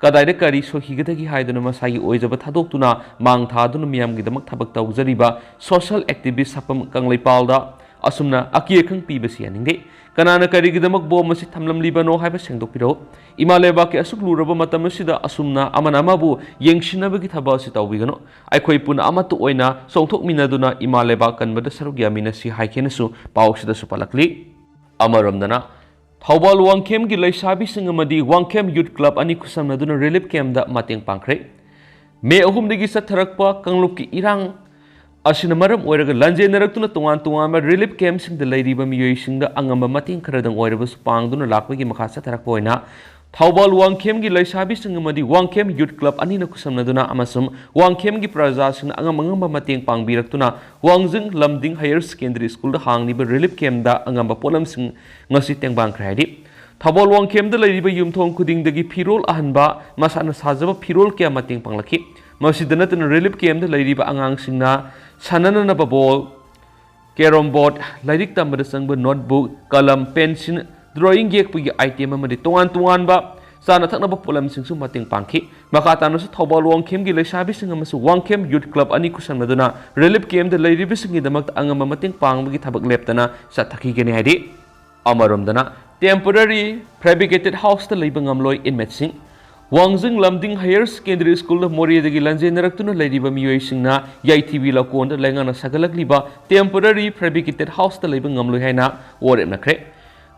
ꯀꯗꯥꯏꯗ ꯀꯔꯤ ꯁꯣꯏꯈꯤꯒꯗꯒꯦ ꯍꯥꯏꯗꯨꯅ ꯃꯁꯥꯒꯤ ꯑꯣꯏꯖꯕ ꯊꯥꯗꯣꯛꯇꯨꯅ ꯃꯥꯡ ꯊꯥꯗꯨꯅ ꯃꯤꯌꯥꯝꯒꯤꯗꯃꯛ ꯊꯕꯛ ꯇꯧꯖꯔꯤꯕ ꯁꯣꯁꯤꯌꯦꯜ ꯑꯦꯛꯇꯤꯚꯤꯁ ꯁꯥꯐꯝ ꯀꯪꯂꯩꯄꯥꯜꯗ ꯑꯁꯨꯝꯅ ꯑꯀꯤ ꯑꯈꯪ ꯄꯤꯕꯁꯤ ꯌꯥꯅꯤꯡꯗꯦ꯫ ꯀꯅꯥꯅ ꯀꯔꯤꯒꯤꯗꯃꯛ ꯕꯣꯝ ꯑꯁꯤ ꯊꯝꯂꯝꯂꯤꯕꯅꯣ ꯍꯥꯏꯕ ꯁꯦꯡꯗꯣꯛꯄꯤꯔꯛꯎ꯫ ꯏꯃꯥ ꯂꯩꯕꯥꯛꯀꯤ ꯑꯁꯨꯛ ꯂꯨꯔꯕ ꯃꯇꯝ ꯑꯁꯤꯗ ꯑꯁꯨꯝꯅ ꯑꯃꯅ ꯑꯃꯕꯨ ꯌꯦꯡꯁꯤꯟꯅꯕꯒꯤ ꯊꯕꯛ ꯑꯁꯤ ꯇꯧꯕꯤꯒꯅꯨ꯫ ꯑꯩꯈꯣꯏ ꯄꯨꯟꯅ ꯑꯃꯠꯇ ꯑꯣꯏꯅ ꯆꯣꯡꯊꯣꯛꯃꯤꯟꯅꯗꯨꯅ ꯏꯃꯥ ꯂꯩꯕꯥꯛ ꯀꯟꯕꯗ ꯁꯔꯨꯛ ꯌꯥꯃꯤꯟꯅꯁꯤ ꯍꯥꯏꯈꯤꯅꯁꯨ ꯄꯥꯎꯁꯤꯗꯁꯨ ꯄꯜꯂꯛꯂꯤ꯫ ꯑꯃꯔꯣꯝꯗꯅ, ꯊꯧꯕꯥꯜ ꯋꯥꯡꯈꯦꯝꯒꯤ ꯂꯩꯁꯥꯕꯤꯁꯤꯡ ꯑꯃꯗꯤ ꯋꯥꯡꯈꯦꯝ ꯌꯨꯠ ꯀ꯭ꯂꯕ ꯑꯅꯤ ꯈꯨꯠꯁꯝꯅꯗꯨꯅ ꯔꯤꯂꯤꯐ ꯀꯦꯝꯞꯇ ꯃꯇꯦꯡ ꯄꯥꯡꯈ꯭ꯔꯦ꯫ ꯃꯦ ꯑꯍꯨꯝꯗꯒꯤ ꯆꯠꯊꯔꯛꯄ ꯀꯥꯡꯂꯨꯞꯀꯤ ꯏꯔꯥꯡ ꯑꯁꯤꯅ ꯃꯔꯝ ꯑꯣꯏꯔꯒ ꯂꯥꯟꯖꯦꯟꯅꯔꯛꯇꯨꯅ ꯇꯣꯉꯥꯟ ꯇꯣꯉꯥꯟꯕ ꯔꯤꯂꯤꯐ ꯀꯦꯝꯞꯁꯤꯡꯗ ꯂꯩꯔꯤꯕ ꯃꯤꯑꯣꯏꯁꯤꯡꯗ ꯑꯉꯝꯕ ꯃꯇꯦꯡ ꯈꯔꯗꯪ ꯑꯣꯏꯔꯕꯁꯨ ꯄꯥꯡꯗꯨꯅ ꯂꯥꯛꯄꯒꯤ ꯃꯈꯥ ꯆꯠꯊꯔꯛꯄ ꯑꯣꯏꯅ ꯊꯧꯕꯥꯜ ꯋꯥꯡꯈꯦꯝꯒꯤ ꯂꯩꯁꯥꯕꯤꯁꯤꯡ ꯑꯃꯗꯤ ꯋꯥꯡꯈꯦꯝ ꯌꯨꯠ ꯀ꯭ꯂꯕ ꯑꯅꯤꯅ ꯈꯨꯠꯁꯝꯅꯗꯨꯅ ꯑꯃꯁꯨꯡ ꯋꯥꯡꯈꯦꯝꯒꯤ ꯄ꯭ꯔꯖꯥꯁꯤꯡꯅ ꯑꯉꯝ ꯑꯉꯝꯕ ꯃꯇꯦꯡ ꯄꯥꯡꯕꯤꯔꯛꯇꯨꯅ ꯋꯥꯡꯖꯤꯡ ꯂꯝꯗꯤꯡ ꯍꯥꯌꯔ ꯁꯦꯀꯦꯟꯗꯔꯤ ꯁ꯭ꯀꯨꯜꯗ ꯍꯥꯡꯂꯤꯕ ꯔꯤꯂꯤꯐ ꯀꯦꯝꯞꯇ ꯑꯉꯝꯕ ꯄꯣꯠꯂꯝꯁꯤꯡ ꯉꯁꯤ ꯇꯦꯡꯕꯥꯡꯈ꯭ꯔꯦ ꯍꯥꯏꯔꯤ꯫ ꯊꯧꯕꯥꯜ ꯋꯥꯡꯈꯦꯝꯗ ꯂꯩꯔꯤꯕ ꯌꯨꯝꯊꯣꯡ ꯈꯨꯗꯤꯡꯗꯒꯤ ꯐꯤꯔꯣꯜ ꯑꯍꯟꯕ, ꯃꯁꯥꯅ ꯁꯥꯖꯕ ꯐꯤꯔꯣꯜ ꯀꯌꯥ ꯃꯇꯦꯡ ꯄꯥꯡꯂꯛꯈꯤ꯫ ꯃꯁꯤꯗ ꯅꯠꯇꯅ ꯔꯤꯂꯤꯐ ꯀꯦꯝꯞꯇ ꯂꯩꯔꯤꯕ ꯑꯉꯥꯡꯁꯤꯡꯅ ꯁꯥꯟꯅꯅꯅꯕ ꯕꯣꯜ, ꯀꯦꯔꯣꯝ ꯕꯣꯔꯗ, ꯂꯥꯏꯔꯤꯛ ꯇꯝꯕꯗ ꯆꯪꯕ ꯅꯣꯠꯕꯨꯛ, ꯀꯂꯝ, ꯄꯦꯟꯁꯤꯜ, ꯗ꯭ꯔꯣꯌꯤꯡ ꯌꯦꯛꯄꯒꯤ ꯑꯥꯏꯇꯦꯝ ꯑꯃꯗꯤ ꯇꯣꯉꯥꯟ ꯇꯣꯉꯥꯟꯕ ꯆꯥꯅ ꯊꯛꯅꯕ ꯄꯣꯠꯂꯝꯁꯤꯡꯁꯨ ꯃꯇꯦꯡ ꯄꯥꯡꯈꯤ꯫ ꯃꯈꯥ ꯇꯥꯅꯁꯨ ꯊꯧꯕꯥꯜ ꯋꯥꯡꯈꯦꯝꯒꯤ ꯂꯩꯁꯥꯕꯤꯁꯤꯡ ꯑꯃꯁꯨꯡ ꯋꯥꯡꯈꯦꯝ ꯌꯨꯠ ꯀ꯭ꯂꯕ ꯑꯅꯤ ꯈꯨꯠꯁꯝꯅꯗꯨꯅ ꯔꯤꯂꯤꯐ ꯀꯦꯝꯞꯇ ꯂꯩꯔꯤꯕꯁꯤꯡꯒꯤꯗꯃꯛꯇ ꯑꯉꯝꯕ ꯃꯇꯦꯡ ꯄꯥꯡꯕꯒꯤ ꯊꯕꯛ ꯂꯦꯞꯇꯅ ꯆꯠꯊꯈꯤꯒꯅꯤ ꯍꯥꯏꯔꯤ꯫ ꯑꯃꯔꯣꯝꯗꯅ, ꯇꯦꯝꯄꯣꯔꯔꯤ ꯐꯦꯕ꯭ꯔꯤꯀꯦꯇꯦꯗ ꯍꯥꯎꯁꯇ ꯂꯩꯕ ꯉꯝꯂꯣꯏ ꯏꯟꯃꯦꯠꯁꯤꯡ꯫ ꯋꯥꯡꯖꯤꯡ ꯂꯝꯗꯤꯡ ꯍꯥꯌꯔ ꯁꯦꯀꯦꯟꯗꯔꯤ ꯁ꯭ꯀꯨꯜꯗ ꯃꯣꯔꯦꯗꯒꯤ ꯂꯥꯟꯖꯦꯟꯅꯔꯛꯇꯨꯅ ꯂꯩꯔꯤꯕ ꯃꯤꯑꯣꯏꯁꯤꯡꯅ ꯌꯥꯏꯊꯤꯕꯤ ꯂꯀꯣꯟꯗ ꯂꯩꯉꯥꯛꯅ ꯁꯥꯒꯠꯂꯛꯂꯤꯕ ꯇꯦꯝꯄꯣꯔꯔꯤ ꯐꯦꯕ꯭ꯔꯤꯀꯦꯇꯦꯗ ꯍꯥꯎꯁꯇ ꯂꯩꯕ ꯉꯝꯂꯣꯏ ꯍꯥꯏꯅ ꯋꯥꯔꯦꯞꯅꯈ꯭ꯔꯦ꯫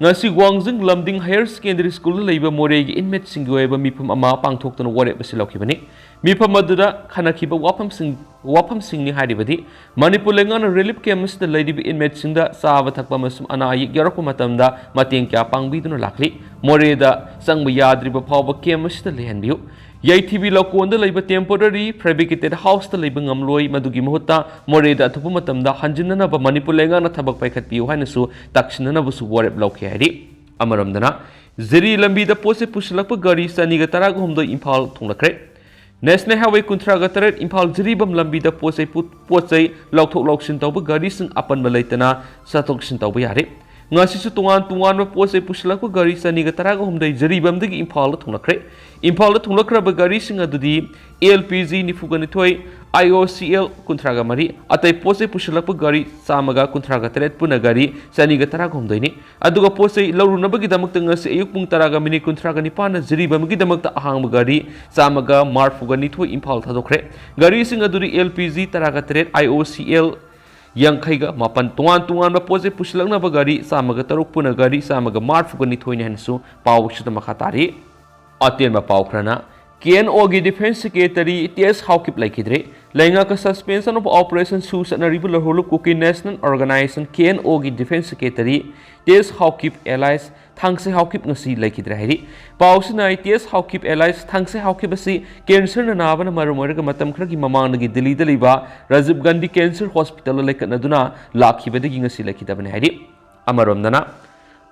ꯉꯁꯤ ꯋꯥꯡꯖꯤꯡ ꯂꯝꯗꯤꯡ ꯍꯥꯌꯔ ꯁꯦꯀꯦꯟꯗꯔꯤ ꯁ꯭ꯀꯨꯜꯗ ꯂꯩꯕ ꯃꯣꯔꯦꯒꯤ ꯏꯟꯃꯦꯠꯁꯤꯡꯒꯤ ꯑꯣꯏꯕ ꯃꯤꯐꯝ ꯑꯃ ꯄꯥꯡꯊꯣꯛꯇꯨꯅ ꯋꯥꯔꯦꯞ ꯑꯁꯤ ꯂꯧꯈꯤꯕꯅꯤ꯫ ꯃꯤꯐꯝ ꯑꯗꯨꯗ ꯈꯟꯅꯈꯤꯕ ꯋꯥꯐꯝꯁꯤꯡ, ꯋꯥꯐꯝꯁꯤꯡꯅꯤ ꯍꯥꯏꯔꯤꯕꯗꯤ, ꯃꯅꯤꯄꯨꯔ ꯂꯩꯉꯥꯛꯅ ꯔꯤꯂꯤꯐ ꯀꯦꯝꯞ ꯑꯁꯤꯗ ꯂꯩꯔꯤꯕ ꯏꯟꯃꯦꯠꯁꯤꯡꯗ ꯆꯥꯕ ꯊꯛꯄ ꯑꯃꯁꯨꯡ ꯑꯅꯥ ꯑꯌꯦꯛ ꯌꯥꯎꯔꯛꯄ ꯃꯇꯝꯗ ꯃꯇꯦꯡ ꯀꯌꯥ ꯄꯥꯡꯕꯤꯗꯨꯅ ꯂꯥꯛꯂꯤ꯫ ꯃꯣꯔꯦꯗ ꯆꯪꯕ ꯌꯥꯗ꯭ꯔꯤꯕ ꯐꯥꯎꯕ ꯀꯦꯝꯞ ꯑꯁꯤꯗ ꯂꯩꯍꯟꯕꯤꯌꯨ꯫ ꯌꯩꯊꯤꯕꯤ ꯂꯧꯀꯣꯟꯗ ꯂꯩꯕ temporary fabricated houseꯇ ꯂꯩꯕ ꯉꯝꯂꯣꯏ꯫ ꯃꯗꯨꯒꯤ ꯃꯍꯨꯠꯇ ꯃꯣꯔꯦꯗ ꯑꯊꯨꯕ ꯃꯇꯝꯗ ꯍꯟꯖꯤꯟꯅꯅꯕ ꯃꯅꯤꯄꯨꯔ ꯂꯩꯉꯥꯛꯅ ꯊꯕꯛ ꯄꯥꯏꯈꯠꯄꯤꯌꯨ ꯍꯥꯏꯅꯁꯨ ꯇꯛꯁꯤꯟꯅꯅꯕꯁꯨ ꯋꯥꯔꯦꯞ ꯂꯧꯈꯤ ꯍꯥꯏꯔꯤ꯫ ꯑꯃꯔꯣꯝꯗꯅ, ꯖꯤꯔꯤ ꯂꯝꯕꯤꯗ ꯄꯣꯠ ꯆꯩ ꯄꯨꯁꯤꯜꯂꯛꯄ ꯒꯥꯔꯤ ꯆꯅꯤꯒ ꯇꯔꯥꯒ ꯍꯨꯝꯗꯣꯏ ꯏꯝꯐꯥꯜ ꯊꯨꯡꯂꯛꯈ꯭ꯔꯦ꯫ National Highway ꯀꯨꯟꯊ꯭ꯔꯥꯒ ꯇꯔꯦꯠ ꯏꯝꯐꯥꯜ ꯖꯤꯔꯤꯕꯝ ꯂꯝꯕꯤꯗ ꯄꯣꯠ ꯆꯩ ꯄꯨ-, ꯄꯣꯠ ꯆꯩ ꯂꯧꯊꯣꯛ ꯂꯧꯁꯤꯟ ꯇꯧꯕ ꯒꯥꯔꯤꯁꯤꯡ ꯑꯄꯟꯕ ꯂꯩꯇꯅ ꯆꯠꯊꯣꯛ ꯆꯠꯁꯤꯟ ꯇꯧꯕ ꯌꯥꯔꯦ꯫ ꯉꯁꯤꯁꯨ ꯇꯣꯉꯥꯟ ꯇꯣꯉꯥꯟꯕ ꯄꯣꯠ ꯆꯩ ꯄꯨꯁꯤꯜꯂꯛꯄ ꯒꯥꯔꯤ ꯆꯅꯤꯒ ꯇꯔꯥꯒ ꯍꯨꯝꯗꯣꯏ ꯖꯤꯔꯤꯕꯝꯗꯒꯤ ꯏꯝꯐꯥꯜꯗ ꯊꯨꯡꯂꯛꯈ꯭ꯔꯦ꯫ ꯏꯝꯐꯥꯜꯗ ꯊꯨꯡꯂꯛꯈ꯭ꯔꯕ ꯒꯥꯔꯤꯁꯤꯡ ꯑꯗꯨꯗꯤ LPG ꯅꯤꯐꯨꯒ ꯅꯤꯊꯣꯏ, IOCL ꯀꯨꯟꯊ꯭ꯔꯥꯒ ꯃꯔꯤ, ꯑꯇꯩ ꯄꯣꯠ ꯆꯩ ꯄꯨꯁꯤꯜꯂꯛꯄ ꯒꯥꯔꯤ ꯆꯥꯝꯃꯒ ꯀꯨꯟꯊ꯭ꯔꯥꯒ ꯇꯔꯦꯠ, ꯄꯨꯟꯅ ꯒꯥꯔꯤ ꯆꯅꯤꯒ ꯇꯔꯥꯒ ꯍꯨꯝꯗꯣꯏꯅꯤ꯫ ꯑꯗꯨꯒ ꯄꯣꯠ ꯆꯩ ꯂꯧꯔꯨꯅꯕꯒꯤꯗꯃꯛꯇ ꯉꯁꯤ ꯑꯌꯨꯛ ꯄꯨꯡ ꯇꯔꯥꯒ ꯃꯤꯅꯤꯠ ꯀꯨꯟꯊ꯭ꯔꯥꯒ ꯅꯤꯄꯥꯟꯗ ꯖꯤꯔꯤꯕꯝꯒꯤꯗꯃꯛꯇ ꯑꯍꯥꯡꯕ ꯒꯥꯔꯤ ꯆꯥꯝꯃꯒ ꯃꯔꯤꯐꯨꯒ ꯅꯤꯊꯣꯏ ꯏꯝꯐꯥꯜ ꯊꯥꯗꯣꯛꯈ꯭ꯔꯦ꯫ ꯒꯥꯔꯤꯁꯤꯡ ꯑꯗꯨꯗꯤ LPG ꯇꯔꯥꯒ ꯇꯔꯦꯠ, IOCL ꯌꯥꯡꯈꯩꯒ ꯃꯥꯄꯟ, ꯇꯣꯉꯥꯟ ꯇꯣꯉꯥꯟꯕ ꯄꯣꯠ ꯆꯩ ꯄꯨꯁꯤꯜꯂꯛꯅꯕ ꯒꯥꯔꯤ ꯆꯥꯝꯃꯒ ꯇꯔꯨꯛ, ꯄꯨꯟꯅ ꯒꯥꯔꯤ ꯆꯥꯝꯃꯒ ꯃꯔꯤꯐꯨꯒ ꯅꯤꯊꯣꯏꯅꯤ ꯍꯥꯏꯅꯁꯨ ꯄꯥꯎ ꯑꯁꯤꯗ ꯃꯈꯥ ꯇꯥꯔꯤ꯫ ꯑꯇꯦꯟꯕ ꯄꯥꯎ ꯈꯔꯅ, KNOꯒꯤ Defence Secretary T S Haokip ꯂꯩꯈꯤꯗ꯭ꯔꯦ꯫ ꯂꯩꯉꯥꯛꯀ Suspension of Operation ꯁꯨ ꯆꯠꯅꯔꯤꯕ ꯂꯣꯍꯣꯂꯨꯞ ꯀꯨꯀꯤ National Organization, KNOꯒꯤ Defence Secretary T S Haokip alias ꯊꯥꯡꯁꯦ Haokip ꯉꯁꯤ ꯂꯩꯈꯤꯗ꯭ꯔꯦ ꯍꯥꯏꯔꯤ꯫ ꯄꯥꯎꯁꯤꯅ T S Haokip alias ꯊꯥꯡꯁꯦ Haokip ꯑꯁꯤ cancerꯅ ꯅꯥꯕꯅ ꯃꯔꯝ ꯑꯣꯏꯔꯒ ꯃꯇꯝ ꯈꯔꯒꯤ ꯃꯃꯥꯡꯗꯒꯤ ꯗꯤꯜꯂꯤꯗ ꯂꯩꯕ Rajiv Gandhi Cancer Hospitalꯗ ꯂꯩꯈꯠꯅꯗꯨꯅ ꯂꯥꯛꯈꯤꯕꯗꯒꯤ ꯉꯁꯤ ꯂꯩꯈꯤꯗꯕꯅꯤ ꯍꯥꯏꯔꯤ꯫ ꯑꯃꯔꯣꯝꯗꯅ,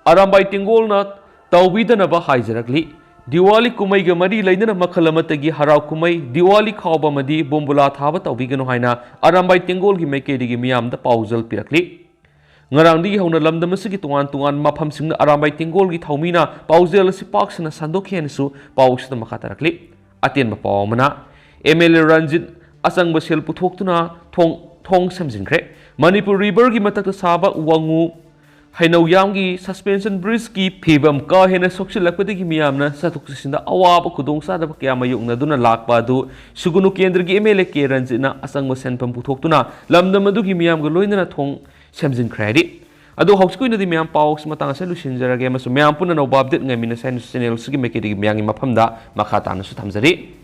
ꯑꯔꯥꯝꯕꯥꯏ ꯇꯦꯡꯒꯣꯜꯅ ꯇꯧꯕꯤꯗꯅꯕ ꯍꯥꯏꯖꯔꯛꯂꯤ꯫ ꯗꯤꯋꯥꯂꯤ ꯀꯨꯝꯍꯩꯒ ꯃꯔꯤ ꯂꯩꯅꯅ ꯃꯈꯜ ꯑꯃꯠꯇꯒꯤ ꯍꯔꯥꯎ ꯀꯨꯝꯍꯩ, ꯗꯤꯋꯥꯂꯤ ꯈꯥꯎꯕ ꯑꯃꯗꯤ ꯕꯣꯝꯕꯨꯂꯥ ꯊꯥꯕ ꯇꯧꯕꯤꯒꯅꯨ ꯍꯥꯏꯅ ꯑꯔꯥꯝꯕꯥꯏ ꯇꯦꯡꯒꯣꯜꯒꯤ ꯃꯥꯏꯀꯩꯗꯒꯤ ꯃꯤꯌꯥꯝꯗ ꯄꯥꯎꯖꯦꯜ ꯄꯤꯔꯛꯂꯤ꯫ ꯉꯔꯥꯡꯗꯒꯤ ꯍꯧꯅ ꯂꯝꯗꯝ ꯑꯁꯤꯒꯤ ꯇꯣꯉꯥꯟ ꯇꯣꯉꯥꯟꯕ ꯃꯐꯝꯁꯤꯡꯗ ꯑꯔꯥꯝꯕꯥꯏ ꯇꯦꯡꯒꯣꯜꯒꯤ ꯊꯧꯃꯤꯅ ꯄꯥꯎꯖꯦꯜ ꯑꯁꯤ ꯄꯥꯛ ꯁꯟꯅ ꯁꯟꯗꯣꯛꯈꯤ ꯍꯥꯏꯅꯁꯨ ꯄꯥꯎ ꯑꯁꯤꯗ ꯃꯈꯥ ꯇꯥꯔꯛꯂꯤ꯫ ꯑꯇꯦꯟꯕ ꯄꯥꯎ ꯑꯃꯅ, MLA ꯔꯟꯖꯤꯠ ꯑꯆꯪꯕ ꯁꯦꯜ ꯄꯨꯊꯣꯛꯇꯨꯅ ꯊꯣꯡ, ꯊꯣꯡ ꯁꯦꯝꯖꯤꯟꯈ꯭ꯔꯦ꯫ ꯃꯅꯤꯄꯨꯔ ꯔꯤꯚꯔꯒꯤ ꯃꯊꯛꯇ ꯁꯥꯕ ꯋꯥꯉꯨ ꯍꯩꯅꯧꯌꯥꯝꯒꯤ Suspension Bridgeꯀꯤ ꯐꯤꯕꯝ ꯀꯥ ꯍꯦꯟꯅ ꯁꯣꯛꯆꯤꯜꯂꯛꯄꯗꯒꯤ ꯃꯤꯌꯥꯝꯅ ꯆꯠꯊꯣꯛ ꯆꯠꯁꯤꯟꯗ ꯑꯋꯥꯕ ꯈꯨꯗꯣꯡꯆꯥꯗꯕ ꯀꯌꯥ ꯃꯥꯌꯣꯛꯅꯗꯨꯅ ꯂꯥꯛꯄ ꯑꯗꯨ ꯁꯨꯒꯨꯅꯨ ꯀꯦꯟꯗ꯭ꯔꯒꯤ MLA ꯀꯦ ꯔꯟꯖꯤꯠꯅ ꯑꯆꯪꯕ ꯁꯦꯟꯐꯝ ꯄꯨꯊꯣꯛꯇꯨꯅ ꯂꯝꯗꯝ ꯑꯗꯨꯒꯤ ꯃꯤꯌꯥꯝꯒ ꯂꯣꯏꯅꯅ ꯊꯣꯡ ꯁꯦꯝꯖꯤꯟꯈ꯭ꯔꯦ ꯍꯥꯏꯔꯤ꯫ ꯑꯗꯣ ꯍꯧꯖꯤꯛꯀꯤ ꯑꯣꯏꯅꯗꯤ ꯃꯌꯥꯝ ꯄꯥꯎꯁꯤ ꯃꯇꯥꯡ ꯑꯁꯤꯗ ꯂꯣꯏꯁꯤꯟꯖꯔꯒꯦ, ꯑꯃꯁꯨꯡ ꯃꯌꯥꯝ ꯄꯨꯟꯅ ꯑꯅꯧꯕ ꯑꯞꯗꯦꯠ ꯉꯥꯏꯃꯤꯟꯅꯁꯦ ꯍꯥꯏꯅ ꯆꯦꯅꯦꯜꯁꯤꯒꯤ ꯃꯥꯏꯀꯩꯗꯒꯤ ꯃꯌꯥꯝꯒꯤ ꯃꯐꯝꯗ ꯃꯈꯥ ꯇꯥꯅꯁꯨ ꯊꯝꯖꯔꯤ꯫